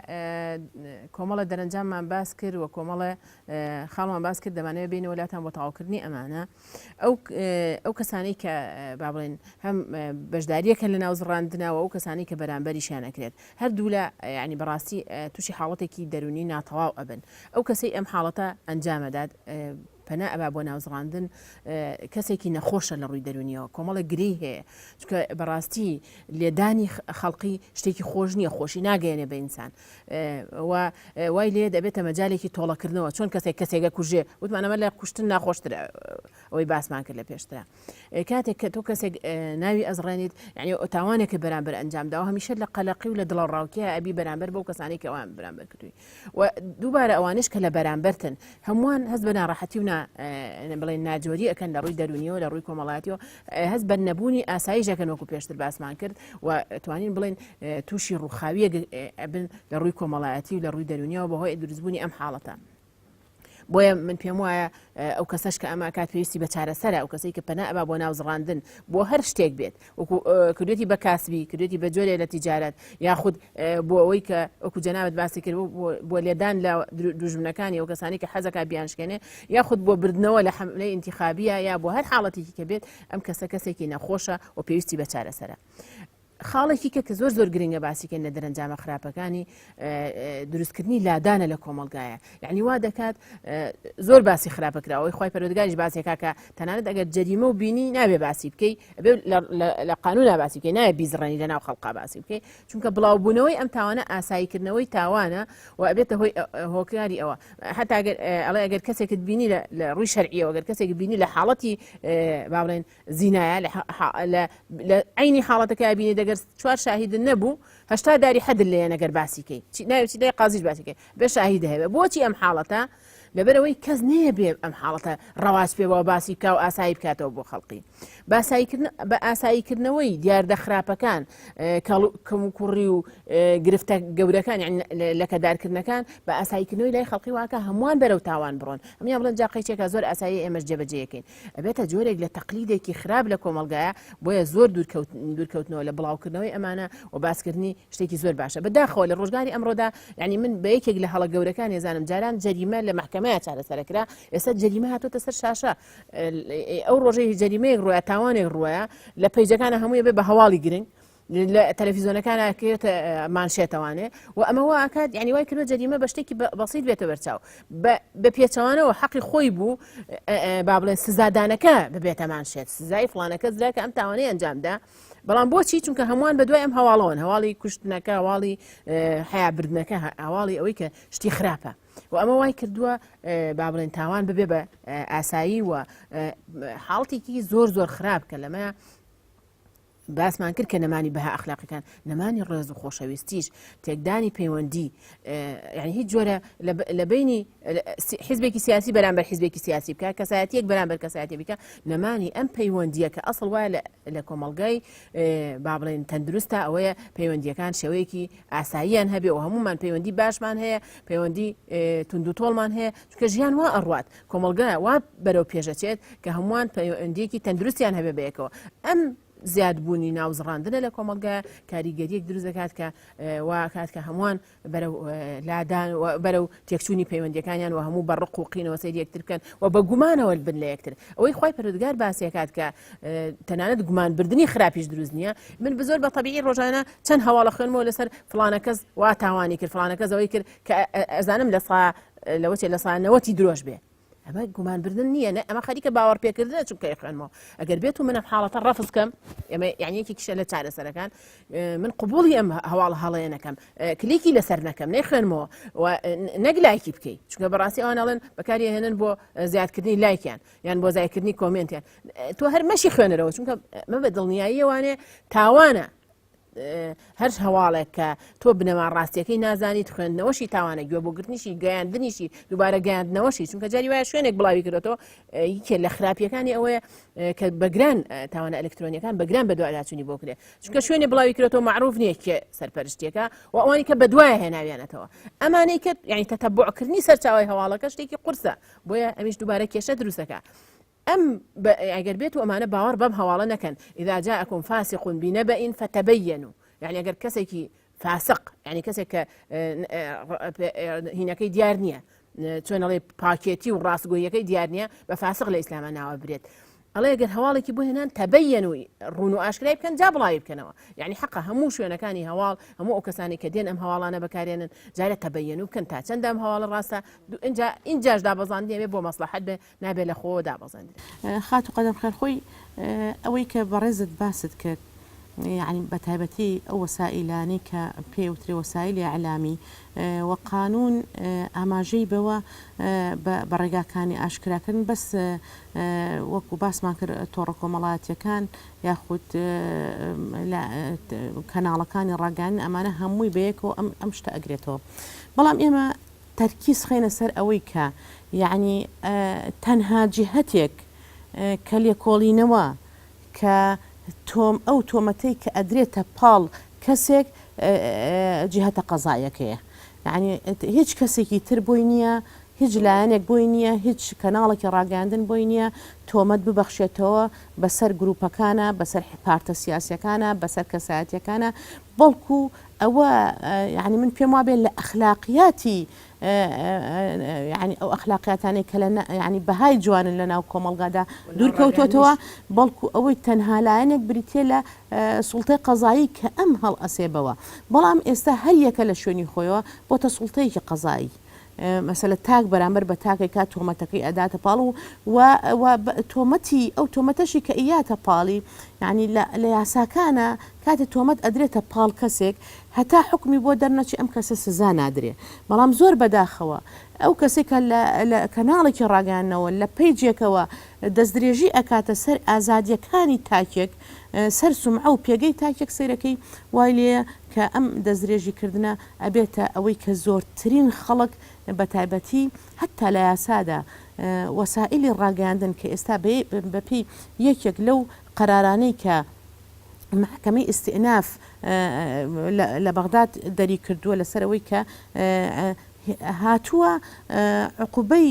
کۆمەڵە دەرەنجاممان باس کرد و کۆمەڵە خاڵمان باس کرد دەمانەوێت بینەوە لاتان بۆ تەواوکردنی ئەمانە ئەو ئەو کەسانی کە با بڵێن هەم بەشداریەکە لە ناو زڕاندنەوە ئەو کەسانی کە بەرامبەریشیان ئەکرێت هەردوولا یعنی بەڕاستی تووشی حاڵەتێکی دەرونی ناتەواو ئەبن ئەو کەسەی ئەم حاڵەتە ئەنجامەدات پەنا ئەبا بۆ ناوزڕاندن کەسێکی نەخۆشە لە ڕووی دەرونیەوە کۆمەڵە گرێی هەیە چونکە بەڕاستی لێدانی خەڵقی شتێکی خۆش نییە خۆشی ناگەیەنێ بە ئینسان و وای لێ دەبێتە مەجالێکی تۆڵەکردنەوە چۆن کەسێک کەسێکە کوژێ وتمان ئەمە لە کوشتن ناخۆشترە ئەوەی باسمان کرد لە پێشترا کاتێک کە تۆ کەسێک ناوی ئەزڕێنیت یعنی تاوانێکە بەرامبەر ئەنجام داوە هەمیشە لە قەلەقی و لە دڵەڕاوکێ ئەبی بەرامبەر بەو کەسانی کە ئەوان بەرامبەر کردووی و دووبارە ئەوانش کە لە بەرامبەرتن هەمووان هەست بە ناڕەحەتی و بڵێن ناجۆری ئەکەن لە ڕووی دەرونیەوە لە ڕووی کۆمەڵاتیەوە هەست بە نەبوونی ئاسایش ئەکەن وەکو پێشتر باسمان کرد و توانین بڵێن تووشی ڕووخاویە ئەبن لە ڕووی کۆمەڵایەتی و لە ڕووی دەرونیەوە بەهۆی دروستبوونی ئەم حاڵەتە. بۆیە من پێم وایە ئەو کەسەش کە ئەمە کات پێویستی بە چارەسەرە ئەو کەسەی کە پەنا ئەبا بۆ ناوزڕاندن بۆ هەر شتێک بێت وەکو کردوێتی بە کاسبی کردوێتی بە جۆرێ لە تیجارەت یاخود بۆ ئەوەی کە وەکو جەنابت باسی کرد بۆ لێدان لە دوژمنەکانی ئەو کەسانی کە حەزەکە بیانشکێنێ یاخود بۆ بردنەوە لە حملەی ئینتیخابیە یا بۆ هەر حاڵەتێکی کە بێت ئەم کەسە کەسێکی نەخۆشە و پێویستی بە چارەسەرە. خاڵێکی کە کە زۆر زۆر گرنگە باسیکەین لە دەرەنجامە خراپەکانی دروستکردنی لادانە لە کۆمەلگایە یعنی وا دەکات زۆر باسی خراپە کراوەی خی پەرۆدگاریش باسێکا کە تەنانەت ئەگەر جەریمە و بینی نابێ باسی بکەی لە قانونا باسی بکەی نایە بیزڕێنی لە ناو خەڵقا باسی بکەی چونکە بڵاوبوونەوەی ئەم تاوانە ئاساییکردنەوەی تاوانە و ئەبێتە هۆی هۆکاری ئەوە حتا ئەگەر ئەڵێ ئەگەر کەسێکت بینی لە ڕووی شەرعیەوە گەر کەسێک بینی لە حاڵەتی با بڵێن زینایە لە عینی حاڵەتەکە بینی دەگەر چوار شاهید نەبوو هەشتا داری حەدر لێیان ئەگەر باسی کەی چی ناوی چی دای قازیش باسی کەی بێ شاهید هەبێ بۆچی ئەم حاڵەتە لەبەرەوەی کەس نییە بێ ئەم حاڵەتە ڕەواج پێ بەوە باسی بکا و ئاسایی بکاتەوە بۆ خەڵقی باساییکردن بە ئاساییکردنەوەی دیاردە خراپەکان کەموکوڕی و گرفتە گەورەکان یعنی لەکەدارکردنەکان بە ئاساییکردنەوەی لای خەڵقی واکە هەمووان بەرەو تاوان بڕۆن هەموان بڵێن جا قەیچێکە زۆر ئاسایی ئێمەش جێبەجێیەکەین ئەبێتە جۆرێک لە تەقلیدێکی خراپ لە کۆمەڵگایە بۆیە زۆر دوورکەوتنەوە لە بڵاوکردنەوەی ئەمانە و باسکردنی شتێکی زۆر باشە بەداخەوە لە ڕۆژگاری ئەمڕۆدا یعنی من بە یەکێک لە هەڵە گەورەکان ێزانم جاران جەریمە لە مەحکەمەیە چارەسەرەکرا ئێستا جەریمە هاتۆتە سەر شاشە ئەو ڕۆژەی جەریمەیەک ڕۆە تاوانێک ڕۆە لە page ەکانە هەمووی بێ بە هەواڵی گرنگ. لە تەلەفیزۆنەکان ئەکرێتە مانشێتەوانێ و ئەمە وا ئەکات یعنی وای کردوە جەریمە بە شتێکی بەسیط بێتە بەرچاو بە پێچەوانەوە حەقی خۆی بوو با بڵێن سزادانەکە ببێتە مانشێت سزای فلانەکە زرا کە ئەم تاوانەی ئەنجامدا بەڵام بۆچی چونکە هەمووان بە دوای ئەم هەواڵەوەن هەواڵی کوشتنەکە هەواڵی حیابردنەکە هەواڵی ئەوەی کە شتی خراپە و ئەمە وای کردووە با بڵێن تاوان ببێ بە ئاسایی و حاڵتێکی زۆر زۆر خراپ کە لەمە باسمان کرد کە نەمانی بەها ئەخلاقیەکان، نەمانی ڕێز و خۆشەویستیش، تێکدانی پەیوەندی، یعنی هیچ جۆرە لە بینی حزبێکی سیاسی بەرامبەر حزبێکی سیاسی بکە، کەسایەتیەک بەرامبەر کەسایەتی بکە، نەمانی ئەم پەیوەندیە کە ئەسڵ وایە لە کۆمەڵگای با بڵێن تەندروستە ئەوەیە پەیوەندیەکان شێوەیەکی ئاساییان هەبێ و هەمومان پەیوەندی باشمان هەیە، پەیوەندی توندوتۆڵمان هەیە، چونکە ژیان وا ئەڕوات، کۆمەڵگا وا بەرەو پێشەچێت کە هەمووان پەیوەندیەکی تەندروستیان هەبێ بەیەکەوە. ئەم زیادبوونی ناوزڕاندنە لە کۆمەڵگا کاریگەریەک دروست دەکات کە وا کات کە هەمووان بەرەو لادان و بەرەو تێکچوونی پەیوەندیەکانیان و هەموو بە ڕق و قینەوە سەیری یەکتر بکەن و بە گومانەوە بن لە یەکتر. ئەوەی خوای پەروەردگار باسی ئەکات کە تەنانەت گومان بردنی خراپیش دروست نییە. من بزۆر بە تەبیعی ڕۆژانە چەند هەواڵە خوێنمەوە لەسەر فڵانە کەس وا تاوانی کرد، فڵانە کەس ئەوەی کرد کە ئەزانم لە سا لەوەچێ لە سا نەوەتی درۆش بێ. ئەمە گومانبردن نییە نە ئەمە خەریکە باوەڕپێکردنە چونکە خوێنمەوە ئەگەر بێت و منم حاڵەتە ڕەفز کەم ئێمە یعنی یەکێکیشە لە چارەسەرەکان من قبوڵی ئەم هەواڵ هەڵەیە نەکەم کلیکی لەسەر نەکەم نەیخوێنمەوە و نەک لایکی بکەی چونکە بەڕاستی ئەوان ئەڵێن بەکاری هێنن بۆ زیادکردنی لایکیان یان بۆ زیادکردنی کۆمێنتیان تۆ هەر مەشی خوێنەرەوە چونکە مە بە دڵنیاییەوانێ تاوانە هەر هەواڵێک کە تۆ بنەما ڕاستیەکەی نازانیت خوێندنەوەشی تاوانە گوێ بۆ گرتنیشی گەیاندنیشی دووبارە گەیاندنەوەشی چونکە جاری وایە شوێنێک بڵاوی کردێتەوە یەکێ لە خراپیەکانی ئەوەیە کە بەگران تاوانە ئەلکترۆنیەکان بەگران بەدواداچوونی بۆ کرێ چونکە شوێنێ بڵاوی کردێتەوە معروف نییە کێ سەرپەرشتیەکە و ئەوانی کە بەدوایە هێناویانەتەوە ئەمانەی کە یعنی تەتەبعکردنی سەرچاوی هەواڵەکە شتێکی قورسە بۆیە ئەمیش دووبارە کێشە دروستەکە ئەم ئەگەر بێت و ئەمانە باوەڕ بەم هەواڵە نەکەن، اذا جاءکم فاسق بنبأ فتبینوا، یەعنی ئەگەر کەسێکی فاسق یەعنی کەسێک کە هینەکەی دیار نییە چۆن ئەڵێ پاکێتی و ڕاستگۆیەکەی دیار نییە بە فاسق لە ئیسلامە ناوە برێت ئەڵێ گەر هەواڵێکی بۆ هێنان تەبەیەن و ڕون و ئاشکرای بکەن جا بڵاوی بکەنەوە یعنی حەقە هەموو شوێنەکانی هەواڵ هەموو ئەو کەسانی کە دێن ئەم هەواڵانە بەکارێنن جارە تەبەیەن و بکەن تا چەند ئەم هەواڵە ڕاستە اینجا اینجاش دابەزاندنی ئەبێ بۆ مەسڵەحەت بێ نابێ لە خۆوە دابەزێندرێ. خاتوو قەدەم خێرخۆی ئەوەی کە بەڕێزت باست کرد یانی بە تایبەتی ئەو وەسائیلانەی کە پێی وترێ وەسائیلی ئیعلامی و قانوون ئاماژەی بەوە بە ڕێگاکانی ئاشکراکردن بەس وەکوو باسمان کرد تۆڕە کۆمەڵایەتییەکان یاخود کەناڵەکانی ڕاگەیاندن ئەمانە هەمووی بەیەکەوە ئەم ئەم شتە ئەگرێتەوە بەڵام ئێمە تەرکیز خەینە سەر ئەوەی کە یەعنی تەنها جیهەتێک کە لێکۆڵینەوە کە تۆم ئەو تۆمەتەی کە ئەدرێتە پاڵ کەسێک جیهەتە قەزایەکەیە یەعنی هیچ کەسێکی تر بۆی نییە هیچ لایەنێک بۆی نییە هیچ کەناڵێکی ڕاگەیاندن بۆی نییە تۆمەت ببەخشێتەوە بەسەر گروپەکانە بەسەر پارتە سیاسیەکانە بەسەر کەسایەتیەکانە بەڵکو ئەوە یانی من پێم وابێ لە ئەخلاقیاتی یانی ئەو ئەخلاقیاتانەی کە لە یانی بەهای جوانن لە ناو کۆمەڵگادا دوور کەوتۆتەوە بەڵکو ئەوەی تەنها لایەنێک بریتە لە سوڵتەی قەزایی کە ئەم هەڵئەسێ بەوە بەڵام ئێستا هەر یەکە لە شوێنی خۆیەوە بۆتە سوڵتەیەکی قەزایی. مەسەلە تاک بەرامبەر بە تاکێک کات تۆمەتەکەی ئەداتە پاڵ و و تۆمەتی ئەو تۆمەتەشی کە ئیاتە پاڵی یعنی لە یاساکانە کاتێ تۆمەت ئەدرێتە پاڵ کەسێک هەتا حوکمی بۆ دەرنەچێ ئەم کەسە سزا نادرێ بەڵام زۆر بەداخەوە ئەو کەسێک کە لە کەناڵێکی ڕاگەیاندنەوە لە پەیجێکەوە دەستدرێژی ئەکاتە سەر ئازادیەکانی تاکێک سەر سومعە و پێگەی تاکێک سەیرەکەی وای لێیە کە ئەم دەستدرێژی کردنە ئەبێتە ئەوەی کە زۆرترین خەڵک بەتایبەتی هەتا لە یاسادا وەسائیلی ڕاگەیاندن کە ئێستا بەپێی یەکێک لەو قەرارانەی کە مەحکەمەی ئیستئناف لە بەغداد دەری کردووە لەسەر ئەوەی کە هاتووە عقوبەی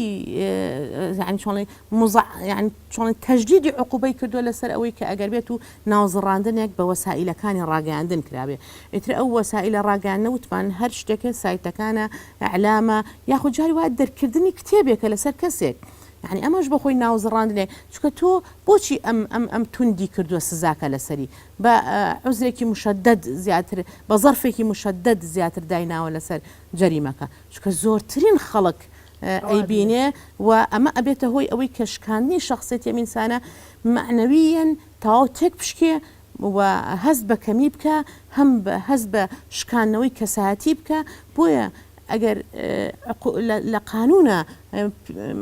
یعنی چۆنی مزع یعنی چۆنی تەجدیدی عقوبەی کردووە لەسەر ئەوەی کە ئەگەر بێت و ناوزڕاندنێک بە وەسائیلەکانی ڕاگەیاندن کرابێ ئیتر ئەو وەسائیلە ڕاگەیاندنە وتمان هەر شتێکە سایتەکانە ئەعلامە یاخود جاری وایە دەرکردنی کتێبێکە لەسەر کەسێک. یەعنی ئەمەش بۆ خۆی ناوزڕاندنێ چونکە تۆ بۆچی ئەم ئەم ئەم توندی کردووە سزاکە لەسەری بە عوزرێکی مشەدەد زیاتر بە زەرفێکی مشەدەد زیاتر دایناوە لەسەر جەریمەکە چونکە زۆرترین خەڵک ئەیبینێ و ئەمە ئەبێتە هۆی ئەوەی کە شکاندنی شەخسیەتی ئەم ئینسانە مەعنەوییەن تەواو تێک بشکێ و هەست بە کەمی بکا هەم هەست بە شکاندنەوەی کەسایەتی بکا بۆیە ئەگەر لە قانونا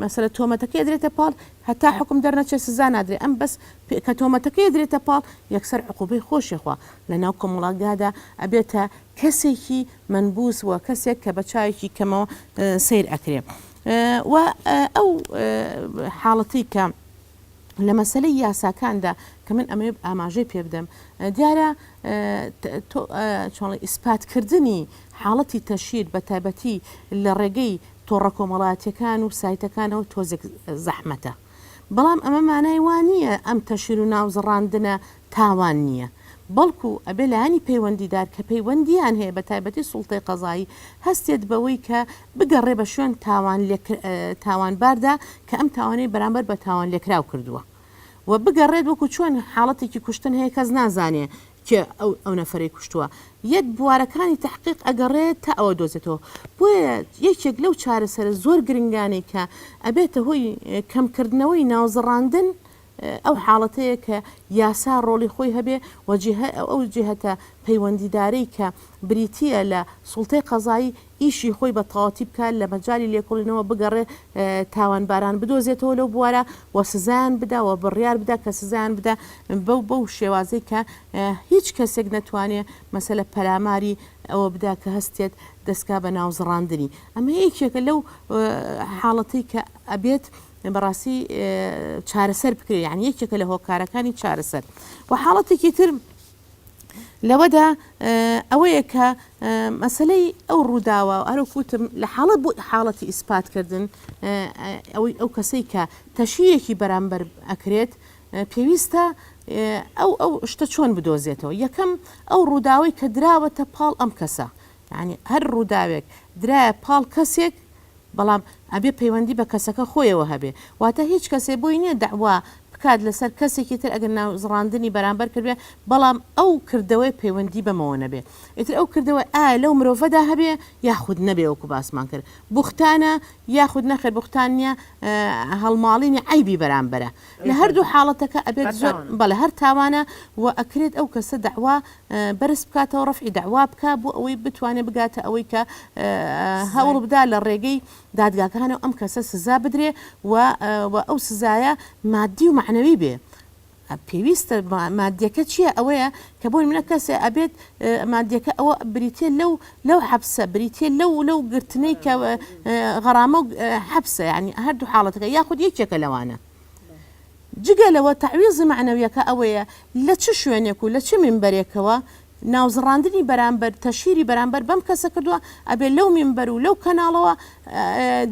مەسەلە تۆمەتەکەی ئەدرێتە پاڵ هەتا حوکم دەرنەچێ سزا نادرێ ئەم بەس کە تۆمەتەکەی ئەدرێتە پاڵ یەکسەر عقوبەی خۆشی خوا لە ناو کۆمەڵگادا ئەبێتە کەسێکی مەنبوس و کەسێک کە بە چاوێکی کەمەوە سەیر ئەکرێ و ئەو حاڵەتی کە لە مەسەلەی یاساکاندا کە من ئەمەوێ ئاماژەی پێ بدەم دیارە چۆن ئیسپاتکردنی حاڵەتی تەشهیر بە تایبەتی لە ڕێگەی تۆڕە کۆمەڵایەتیەکان و سایتەکانەوە تۆزێک زەحمەتە بەڵام ئەمە مانای وا نییە ئەم تەشهیر و ناوزڕاندنە تاوان نییە بەڵکو ئەبێ لایەنی پەیوەندیدار کە پەیوەندیان هەیە بە تایبەتی سوڵتەی قەزایی هەستێت بەوەی کە بگەڕێ بە شوێن تاوان تاوانباردا کە ئەم تاوانەی بەرامبەر بە تاوان لێکراو کردووە و بگەڕێت وەکو چۆن حاڵەتێکی کوشتن هەیە کەس نازانێ کێ ئەو ئەو نەفەرەی کوشتووە یەک بوارەکانی تەحقیق ئەگەڕێت تا ئەوە دۆزێتەوە بۆیە یەکێک لەو چارەسەرە زۆر گرنگانەی کە ئەبێتە هۆی کەمکردنەوەی ناوزڕاندن ئەو حاڵەتەیە کە یاسا ڕۆڵی خۆی هەبێ و ئەو جیهەتە پەیوەندیدارەی کە بریتییە لە سوڵتەی قەزایی ئیشی خۆی بە تەواوەتی بکات لە مەجالی لێکۆڵینەوە بگەڕێ تاوانباران بدۆزێتەوە لەو بوارە و سزایان بدا و بڕیار بدا کە سزایان بدا بەو بەو شێوازەی کە هیچ کەسێک نەتوانێ مەسەلە پەلاماری ئەوە بدا کە هەستێت دەستکا بە ناوزڕاندنی ئەمە یەکێکە لەو حاڵەتەی کە ئەبێت بەڕاستی چارەسەر بکرێت یعنی یەکێکە لە هۆکارەکانی چارەسەر و حاڵەتێکی تر لەوەدا ئەوەیە کە مەسلەی ئەو ڕووداوە هەروکوتم لە حاڵەت بۆ حاڵەتی ئیسپاتکردن ئەوەی ئەو کەسەی کە تەشیرێکی بەرامبەر ئەکرێت پێویستە ئەو ئەو شتە چۆن بدۆزێتەوە یەکەم ئەو ڕووداوەی کە دراوەتە پاڵ ئەم کەسە یعنی هەر ڕووداوێک درایە پاڵ کەسێک بەڵام ئەبێ پەیوەندی بە کەسەکە خۆیەوە هەبێ واتە هیچ کەسێ بۆی نیە دەعوا بکات لەسەر کەسێکی تر ئەگەر ناوزڕاندنی بەرامبەر کردبێ بەڵام ئەو کردەوەی پەیوەندی بەمەوە نەبێ ئیتر ئەو کردەوە ئایا لەو مرۆڤەدا هەبێ یاخود نەبێ وەکو باسمان کرد بوختانە یاخود نەخێر بوختان نیە هەڵماڵینی عەیبی بەرامبەرە لە هەردوو حاڵەتەکە ئەبێت زۆر بەڵێ هەر تاوانە و ئەکرێت ئەو کەسە دەعوا بەرز بکاتەوە ڕەفعی دەعوا بکا بۆ ئەوەی بتوانێت بگاتە ئەوەی کە هەوڵ بدا لە ڕێگەی دادگاکانەوە ئەم کەسە سزا بدرێ و ئەو سزایە مادی و مەعنەوی بێ پێویستە مادیەکە چییە ئەوەیە کە بۆ منە کەسێ ئەبێت مادیەکە ئەوە بریتە لەو لەو حەبسە بریتە لەو لەو گرتنەی کە غەرامە و حەبسە یعنی هەردوو حاڵەتەکە یاخود یەکێکە لەوانە جگە لەوە تەعویزی مەعنەویەکە ئەوەیە لە چ شوێنێک و لە چ مینبەرێکەوە ناوزڕاندنی بەرامبەر تەشهیری بەرامبەر بەم کەسە کردووە ئەبێ لەو مینبەر و لەو کەناڵەوە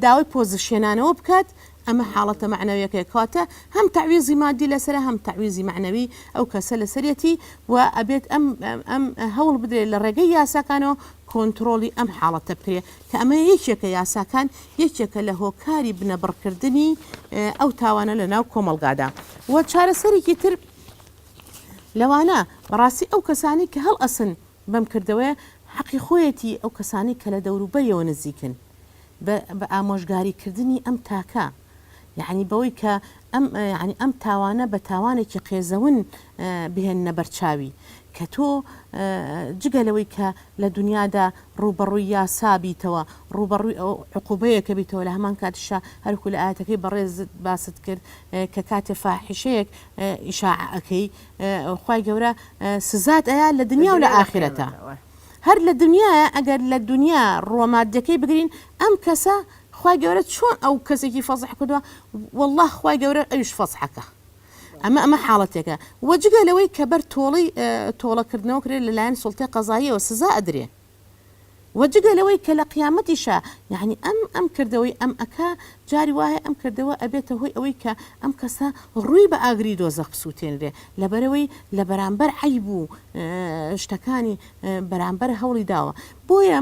داوای پۆزشهێنانەوە بکات ئەمە حاڵەتە مەعنەویەکەیە کەواتە هەم تەعویزی مادی لەسەرە هەم تەعویزی مەعنەوی ئەو کەسە لەسەرێتی و ئەبێت ئەم ئەم هەوڵ بدرێت لە ڕێگەی یاساکانەوە کۆنترۆڵی ئەم حاڵەتە بکرێت کە ئەمە یەکێکە یاساکان یەکێکە لە هۆکاری بنەبڕکردنی ئەو تاوانە لە ناو کۆمەڵگادا و چارەسەرێکی تر لەوانە بەڕاستی ئەو کەسانی کە هەڵئەسن بەم کردەوەیە حەقی خۆیەتی ئەو کەسانی کە لە دەوروبەریەوە نزیکن بە ئامۆژگاری کردنی ئەم تاکە یەعنی بەوەی کە ئەم یەعنی ئەم تاوانە بە تاوانێکی قێزەون بهێننە بەرچاوی کە تۆ جگە لەوەی کە لە دنیادا ڕووبەڕووی یاسا بیتەوە ڕووبەڕووی ئەو عقوبەیەکە بیتەوە لە هەمان کاتیشا هەرکو لە ئاەتەکەی بەڕێزت باست کرد کە کاتێ فاحیشەیەک ئیشاعە ئەکەی خوای گەورە سزات ئەیا لە دنیا و لە ئاخرەتە هەر لە دنیاە ئەگەر لە دنیا ڕووە مادەکەی بگرین ئەم کەسە خوای گەورە چۆن ئەو کەسێکی فەزح کردووە واللە خوای گەورە ئەویش فەزحەکە ئەمە ئەمە حاڵەتێکە وە جگە لەوەی کە بەر تۆڵەی تۆڵەکردنەوە کرێت لەلایەن سوڵتەی قەزاییەوە سزا ئەدرێ وە جگە لەوەی کە لە قیامەتیشا یعنی ئەم ئەم کردەوەی ئەم ئەکا جاری وایە ئەم کردەوە ئەبێتە هۆی ئەوەی کە ئەم کەسە ڕووی بە ئاگری دۆزەخ بسووتێنرێ لەبەرەوەی لە بەرامبەر عەیب و شتەکانی بەرامبەر هەوڵی داوە بۆیە.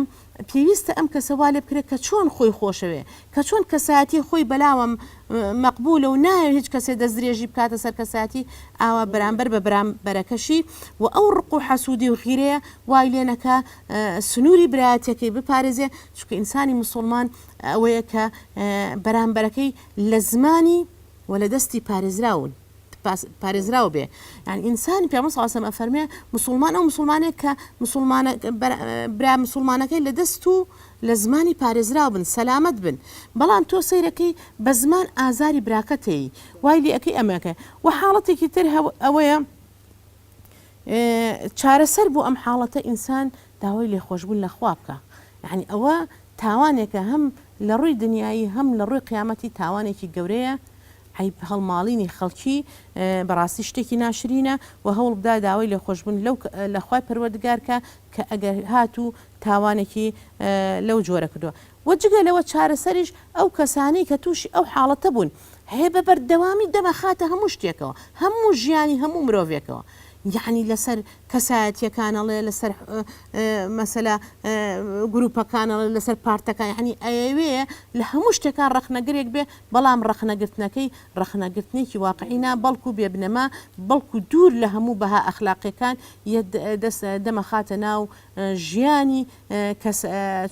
پێویستە ئەم کەسە وا لێ بکرێت کە چۆن خۆی خۆشەوێ، کە چۆن کەسایەتی خۆی بەلاوە مەقبولە و نایەوێ هیچ کەسێ دەستدرێژی بکاتە سەر کەسایەتی، ئاوا بەرامبەر بە بەرامبەرەکەشی و ئەو ڕق و حەسوودی و غیرەیە وای لێ نەکا سنووری برایەتیەکەی بپارێزێ، چونکە ئینسانی موسوڵمان ئەوەیە کە بەرامبەرەکەی لە زمانی و لە دەستی پارێزراون. پارێزراو بێ یانی ئینسانی پێغەمبەر صلی اللە علیه و سلم ئەفەرمێ موسڵمان ئەو موسڵمانەیە کە موسڵمانە برا موسڵمانەکەی لە دەست و لە زمانی پارێزراو بن سەلامەت بن بەڵام تۆ سەیرەکەی بە زمان ئازاری براکەتەی وای لێ ئەکەی ئەمەکە و حاڵەتێکی تر ئەوەیە چارەسەر بۆ ئەم حاڵەتە ئینسان داوای لێخۆشبوون لە خوا بکە یعنی ئەوە تاوانێکە هەم لە ڕووی دنیایی هەم لە ڕووی قیامەتی تاوانێکی گەورەیە عەیب هەڵماڵینی خەڵکی بەڕاستی شتێکی ناشرینە وە هەوڵ بدە داوای لێخۆشبوون لەو لە خوای پەروەردگار کە کە ئەگەر هاتوو تاوانێکی لەو جۆرە کردووە وە جگە لەوە چارەسەریش ئەو کەسانەی کە تووشی ئەو حاڵەتە بوون هەیە بە بەردەوامی دەمەخاتە هەموو شتێکەوە هەموو ژیانی هەموو مرۆڤێکەوە یەعنی لەسەر کەسایەتیەکان ئەڵێ لەسەر مەسەلە گروپەکان ئەڵێ لەسەر پارتەکان یەعنی ئەیەوێ لە هەموو شتێکان ڕەخنەگرێک بێ بەڵام ڕەخنەگرتنەکەی ڕەخنەگرتنێکی واقعی نا بەڵکو بێ بنەما بەڵکو دوور لە هەموو بەها ئەخلاقیەکان یە دەست دەمەخاتە ناو ژیانی کەس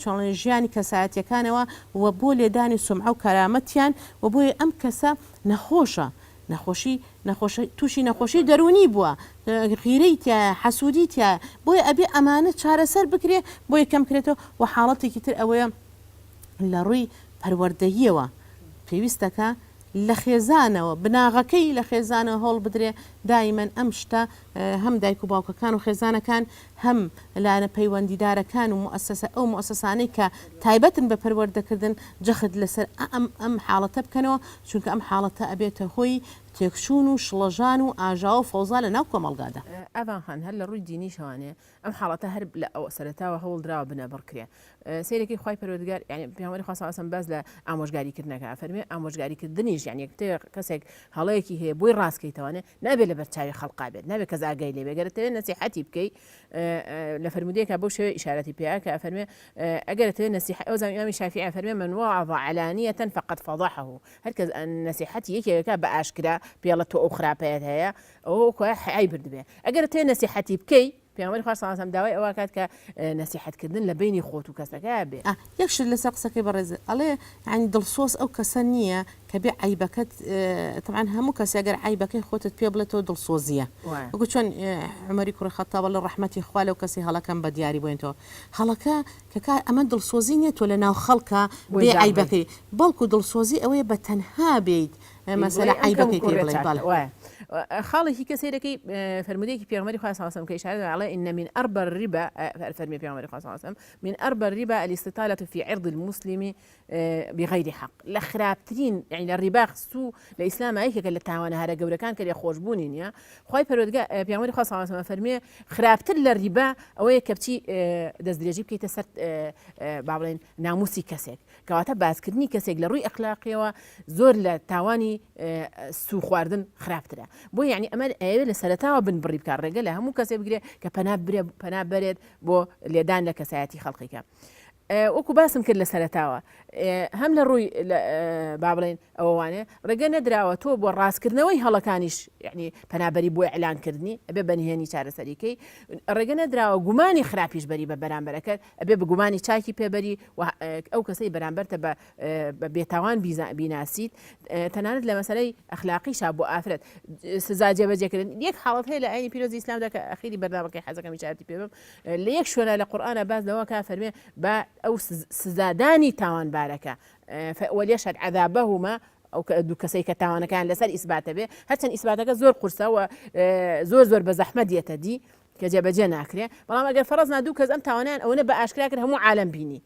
چۆن ژیانی کەسایەتیەکانەوە و بۆ لێدانی سومعە و کەرامەتیان و بۆیە ئەم کەسە نەخۆشە نەخۆشی نەخۆش تووشی نەخۆشی دەروونی بووە غیرەی تیایە حەسوودی تیایە بۆیە ئەبێ ئەمانە چارەسەر بکرێ بۆیە کەم کرێتەوە و حاڵەتێکی تر ئەوەیە لە ڕووی پەروەردەییەوە پێویستەکە لە خێزانەوە بناغەکەی لە خێزانەوە هەوڵ بدرێ دایمەن ئەم شتە هەم دایک و باوکەکان و خێزانەکان هەم لایەنە پەیوەندیدارەکان و موئەسەسە ئەو موئەسەسانەی کە تایبەتن بە پەروەردەکردن جەخت لەسەر ئەم ئەم حاڵەتە بکەنەوە چونکە ئەم حاڵەتە ئەبێتە هۆی تێکچوون و شڵەژان و ئاژاوە و فەوزا لە ناو کۆمەڵگادا. ئاڤان خان هەر لە ڕووی دینیشەوانێ ئەم حاڵەتە هەر لە سەرەتاوە هەوڵ دراوە بنەبڕ کرێ سەیرەکەی خوای پەروەردگار یعنی پێغەمبەری خوا صلی الله علیه و سلم باس لە ئامۆژگاری کردنەکە ئەفەرمێ ئامۆژگاری کردنیش یعنی کەسێک هەڵەیەکی هەیە بۆی ڕاستکەیتەوانێ نابێ لەبەر چاوی خەڵقا بێت نابێ کەس ئاگای لێ بێ گەر ئەتەوێ نەسیحەتی بکەی لە فەرموودەیەکا بەو شێوەیە ئیشارەتی پێ کە ئەفەرمێ ئەگەر ئەتەوێ نەسیحە ئەو زام ئیمامی شافعی ئەفەرمێ من وعظ علانیە فقد فضحه هەر کەس نەسیحەتی یەکێکەکە بە ئاشکرا پێڵە تۆ ئەو خراپەیەت هەیە ئەوە وەکو حەیای بردبێ ئەگەر ئەتەوێ نەسیحەتی بکەی پێغەمبەری خوا صلی اللە علیە وسلم داوای ئەوە ئەکات کە نەسیحەت کردن لە بەینی خۆت و کەسەکە بێ. ئا یەک شت لەسەر قسەکەی بەڕێزت ئەڵێ یانی دڵسۆز ئەو کەسە نییە کە بێ عەیبەکەت تەبعەن هەموو کەسێ گەر عەیبەکەی خۆتت پێ بڵێتەوە دڵسۆزییە وەکو چۆن عومەری کوڕی خەتاب ئەڵێ ڕەحمەتی خوا لەو کەسەی هەڵەکەم بە دیاری بۆینتەوە هەڵەکە کە کا ئەمە دڵسۆزی نییە تۆ لە ناو خەڵکا بێ عەیبەکەی بەڵکو دڵسۆزی ئەوەیە بە تەنها بێیت مەسەلە عەیبەکەی پێ بڵێی بەڵێ. وایە خاڵێکی کە سەیرەکەی فەرموودەیەکی پێغەمبەری خوا صلی الله علیه و سلم کە ئیشارە دەکات ئەڵێ ان من اربى الربا فەرمی پێغەمبەری خوا صلی الله علیه و سلم من اربى الربا الاستطالة في عرض المسلم بغير حق لە خراپترین یعنی لە ڕیبا خستوو لە ئیسلام یەکێکە لە تاوانە هەرە گەورەکان کە لێخۆشبوونی نییە خوای پەروەردگار پێغەمبەری خوا صلی الله علیه و سلم فەرمی خراپتر لە ڕیبا ئەوەیە کە بچی دەستدرێژی بکەیتە سەر با بڵێن ناموسی کەسێک کەواتە باسکردنی کەسێک لە ڕووی ئەخلاقیەوە زۆر لە تاوانی سوو خواردن خراپترە بۆ یعنی ئەمە ئەیەوێت لە سەرەتاوە بن بڕی بکات ڕێگە لە هەموو کەسێک بگرێ کە پەنا برێ پەنا بەرێت بۆ لێدان لە کەسایەتی خەڵقیکە وەکو باسم کرد لە سەرەتاوە هەم لە ڕووی با بڵێن ئەوانێ ڕێگە نەدراوە تۆ بۆ ڕاستکردنەوەی هەڵەکانیش یعنی پەنابەری بۆ ئیعلانکردنی ئەبێ بەنهێنی چارەسەریکەی ڕێگە نەدراوە گومانی خراپیش بەری بە بەرامبەرەکەت ئەبێ بە گومانی چاکی پێبەری و ئەو کەسەی بەرامبەرتە بە بێتاوان بیناسیت تەنانەت لە مەسەلەی ئەخلاقیشا بۆ ئافرەت سزا جێبەجێکردن یەک حاڵەت هەیە لە ئاینی پیرۆزی ئیسلامدا کە ئەخیری بەرنامەکەی حەزەکەم ئیشارەتی پێ بم لە یەک شوێنە لە قورئانە باس لەوە کا فەرمێ بە ئەو سزادانی تاوانبارەکە وليشهد عذابهما ئەو دوو کەسەی کە تاوانەکان لەسەر ئیسباتە بێ هەرچەند ئیسباتەکە زۆر قورسە و زۆر زۆر بە زەحمەت دێتە دی کە جێبەجێ ناکرێ بەڵام ئەگەر فەرەزنا دوو کەس ئەم تاوانیان ئەوەنە بە ئاشکرا کرد هەموو عالەم بینی.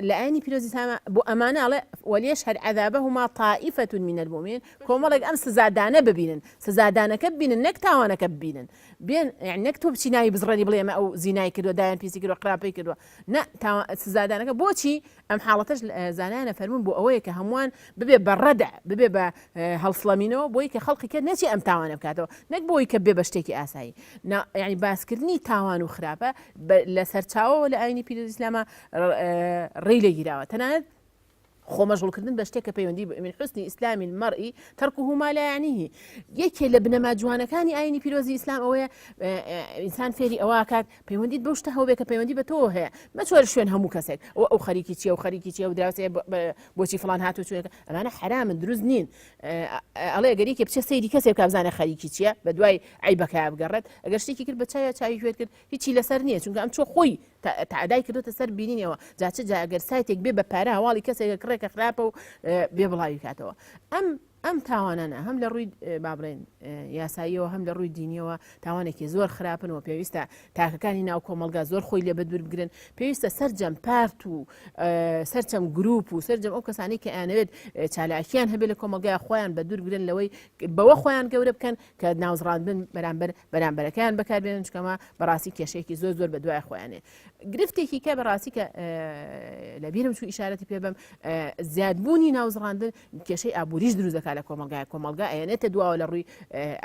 لە ئاینی پیرۆزی ئیسلامە بۆ ئەمانە ئەڵێ وليشهد عذابهما طائفة من المؤمنين کۆمەڵێک ئەم سزادانە ببینن سزادانەکە ببینن نەک تاوانەکە ببینن بێن یعنی نەک تۆ بچی ناوی بزڕێنی بڵێ ئەمە ئەو زینای کردووە دایان پیسی کردووە خراپەی کردووە نە سزادانەکە بۆچی ئەم حاڵەتەش زانایانە فەرموون بۆ ئەوەیە کە هەمووان ببێ بە ڕەدع ببێ بە هەڵسڵەمینەوە بۆی کە خەڵقی کە نەچێ ئەم تاوانە بکاتەوە نەک بۆی کە بێ بە شتێکی ئاسایی یعنی باسکردنی تاوان و خراپە لە سەرچاوەوە لە ئاینی پیرۆزی ئیسلامە ڕێی لێگیراوە تەنانەت خۆ مەشغوڵکردن بە شتێک کە پەیوەندی من حسن اسلام المرء ترکه ما لا یعنیه یەکێ لە بنەما جوانەکانی ئاینی پیرۆزی ئیسلام ئەوەیە ئینسان فێری ئەوە کات پەیوەندیت بەو شتە هەبێ کە پەیوەندی بە تۆوە هەیە مەچۆرە شوێن هەموو کەسێک ئەو ئەو خەریکی چیە و خەریکی چیە و دراوسێ بۆچی فلان هاتو چوێکە ئەمانە حرامن دروست نین ئەڵێ گەر یەکێ بچێ سەیری کەسێک بکا بزانێ خەریکی چییە بە دوای عیبەکە بگەڕێت ئەگەر شتێکی کرد بە چاوی چاوی کوێت کرد هیچی لەسەر نییە چونکە ئەم چۆ خۆی تەعدای کردوتە سەر بینینەوە جا چ جا ئەگەر سایتێک بێ بە پارە هەواڵی کەسێک کڕێکە خراپە و بێ بڵاوی کاتەوە ئەم ئەم تاوانانە هەم لە ڕووی با بڵێن یاساییەوە هەم لە ڕووی دینیەوە تاوانێکی زۆر خراپن و پێویستە تاکەکانی ناو کۆمەڵگا زۆر خۆی لێ بەدوور بگرن پێویستە سەرجەم پارت و سەرچەم گروپ و سەرجەم ئەو کەسانی کە ئەیانەوێت چالاکیان هەبێت لە کۆمەڵگای خۆیان بە دوور بگرن لەوەی بەوە خۆیان گەورە بکەن کە ناوزڕاندن بەرامبەر بەرامبەرەکەیان بەکاربێنن چکەمە بەڕاستی کێشەیەکی زۆر زۆر بە دوای خۆیانێ گرفتێکی کە بەڕاستی کە لەبیرم چوو ئیشارەتی پێ بەم زیادبوونی ناوزڕاندن کێشەی ئابووریش دروست دەکات لە کۆمەڵگای کۆمەڵگا ئەیەنێتە دواوە لە ڕووی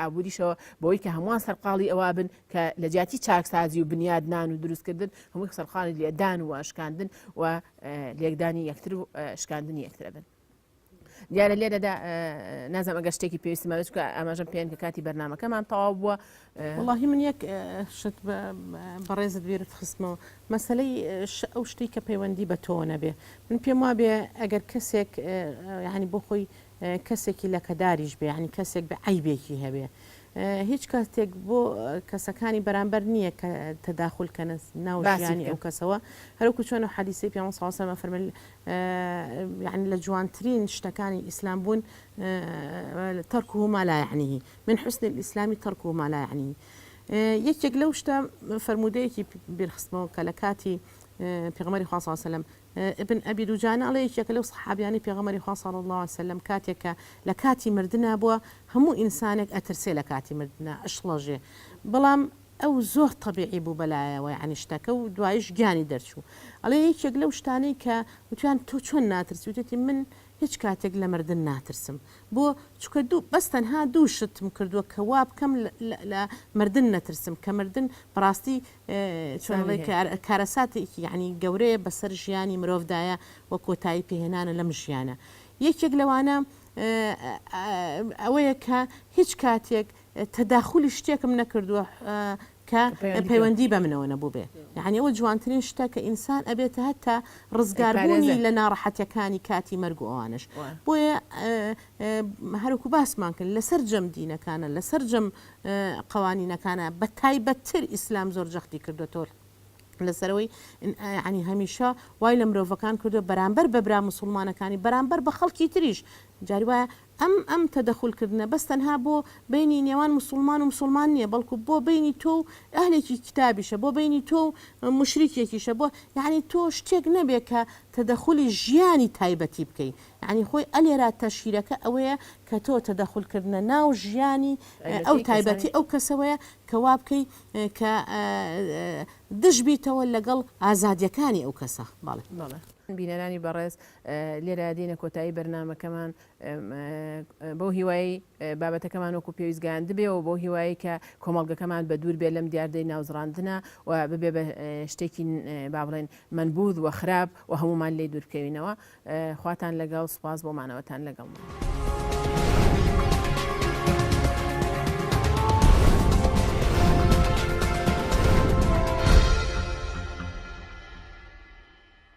ئابووریشەوە بەوەی کە هەمووان سەرقاڵی ئەوە بن کە لە جیاتی چاکسازی و بنیادنان و دروستکردن هەمووی سەرقاڵی لێدان و شکاندن و لێکدانی یەکتر و شکاندنی یەکترە بن. دیارە لێرەدا نازم ئەگەر شتێکی پێویستی مابێت چونکە ئاماژەم پێیان کە کاتی بەرنمەکەمان تەواو بووە. وەڵاهی من یەک شت بەڕێزت بیرت خستمەوە مەسەلەی ئەو شتەی کە پەیوەندی بە تۆوە نەبێ من پێم وابێ ئەگەر کەسێک یعنی بۆ خۆی کەسێکی لەکەداریش بێ یعنی کەسێک بە عیبێکی هەبێ هیچ کاتێک بۆ کەسەکانی بەرامبەر نییە کە تەداخل کەنە ناو ژیانی ئەو کەسەوە هەروکو چۆن و حەدیسەی پێغەمبەر صلی الله علیه و سلم فەرمووی یعنی لە جوانترین شتەکانی ئیسلام بوون ترکه ما لا یعنیه من حسن الاسلام ترکه ما لا یعنیه یەکێک لەو شتە فەرموودەیەکی بیرخستمەوە کە لە کاتی پێغەمبەری خوا صلی الله علیه و سلم ابن ابی دوجانە ئەڵێ یەکێکە لەو سەحابیانەی پێغەمبەری خوا صلی الله علیه و سلم کاتێک کە لە کاتی مردنا بووە هەموو ئینسانێک ئەترسێ لە کاتی مردنا ئەشڵەژێ بەڵام ئەو زۆر تەبیعی بوو بەلایەوە یعنی شتەکە و دوایش گیانی دەرچوو ئەڵێ یەکێک لەو شتانەی کە وتیان تۆ چۆن ناترسی وتێتی من هیچ کاتێک لە مردن ناترسم بۆ؟ چونکە دوو بەس تەنها دوو شتم کردووە کە وا بکەم لە مردن نەترسم کە مردن بەڕاستی چۆن ئەڵێی کارەساتێکی یعنی گەورەیە بەسەر ژیانی مرۆڤدایە و کۆتایی پێهێنانە لەم ژیانە یەکێک لەوانە ئەوەیە کە هیچ کاتێک تەداخولی شتێکم نەکردووە کە پەیوەندی بە منەوە نەبووبێ یعنی ئەوە جوانترین شتە کە ئینسان ئەبێتە هەتا ڕزگاربوونی لە ناڕەحەتەکانی کاتی مەرگ و ئەوانش بۆیە هەروکو باسمان کرد لەسەر جەم دینەکانە لەسەر جەم قوانینەکانە بە تایبەتتر ئیسلام زۆر جەختی کردوێتەوە لەسەرەوەی ینی هەمیشە وای لە مرۆڤەکان کردو بەرامبەر بە برا مسلمانەکانی بەرامبەر بە خەڵکی تریش جاری وایە ئەم ئەم تەدەخول کردنە بەس تەنها بۆ بەینی نێوان موسوڵمان و موسوڵمان نیە بەڵکو بۆ بەینی تۆ و ئەهلێکی کیتابیشە بۆ بەینی تۆ و موشریکێکیشە بۆ یەعنی تۆ شتێک نەبێ کە تەدەخولی ژیانی تایبەتی بکەی یەعنی خۆی ئەلێرا تەشهیرەکە ئەوەیە کە تۆ تەدەخول کردنە ناو ژیانی ئەو تایبەتی ئەو کەسەوەیە کە وا بکەی کە دژ بیتەوە لەگەڵ ئازادیەکانی ئەو کەسە بەڵێ. بەڵێ بینەرانی بەڕێز لێرە دێینە کۆتایی بەرنامەکەمان بەو هیوایەی بابەتەکەمان وەکو پێویست گەیاندبێ و بەو هیوایەی کە کۆمەڵگەکەمان بە دوور بێ لەم دیاردەی ناوزڕاندنە و ببێ بە شتێکی با بڵێن مەنبوذ و خراپ و هەموومان لێی دوور بکەوینەوە. خواتان لەگەڵ، سوپاس بۆ مانەوەتان لەگەڵمان.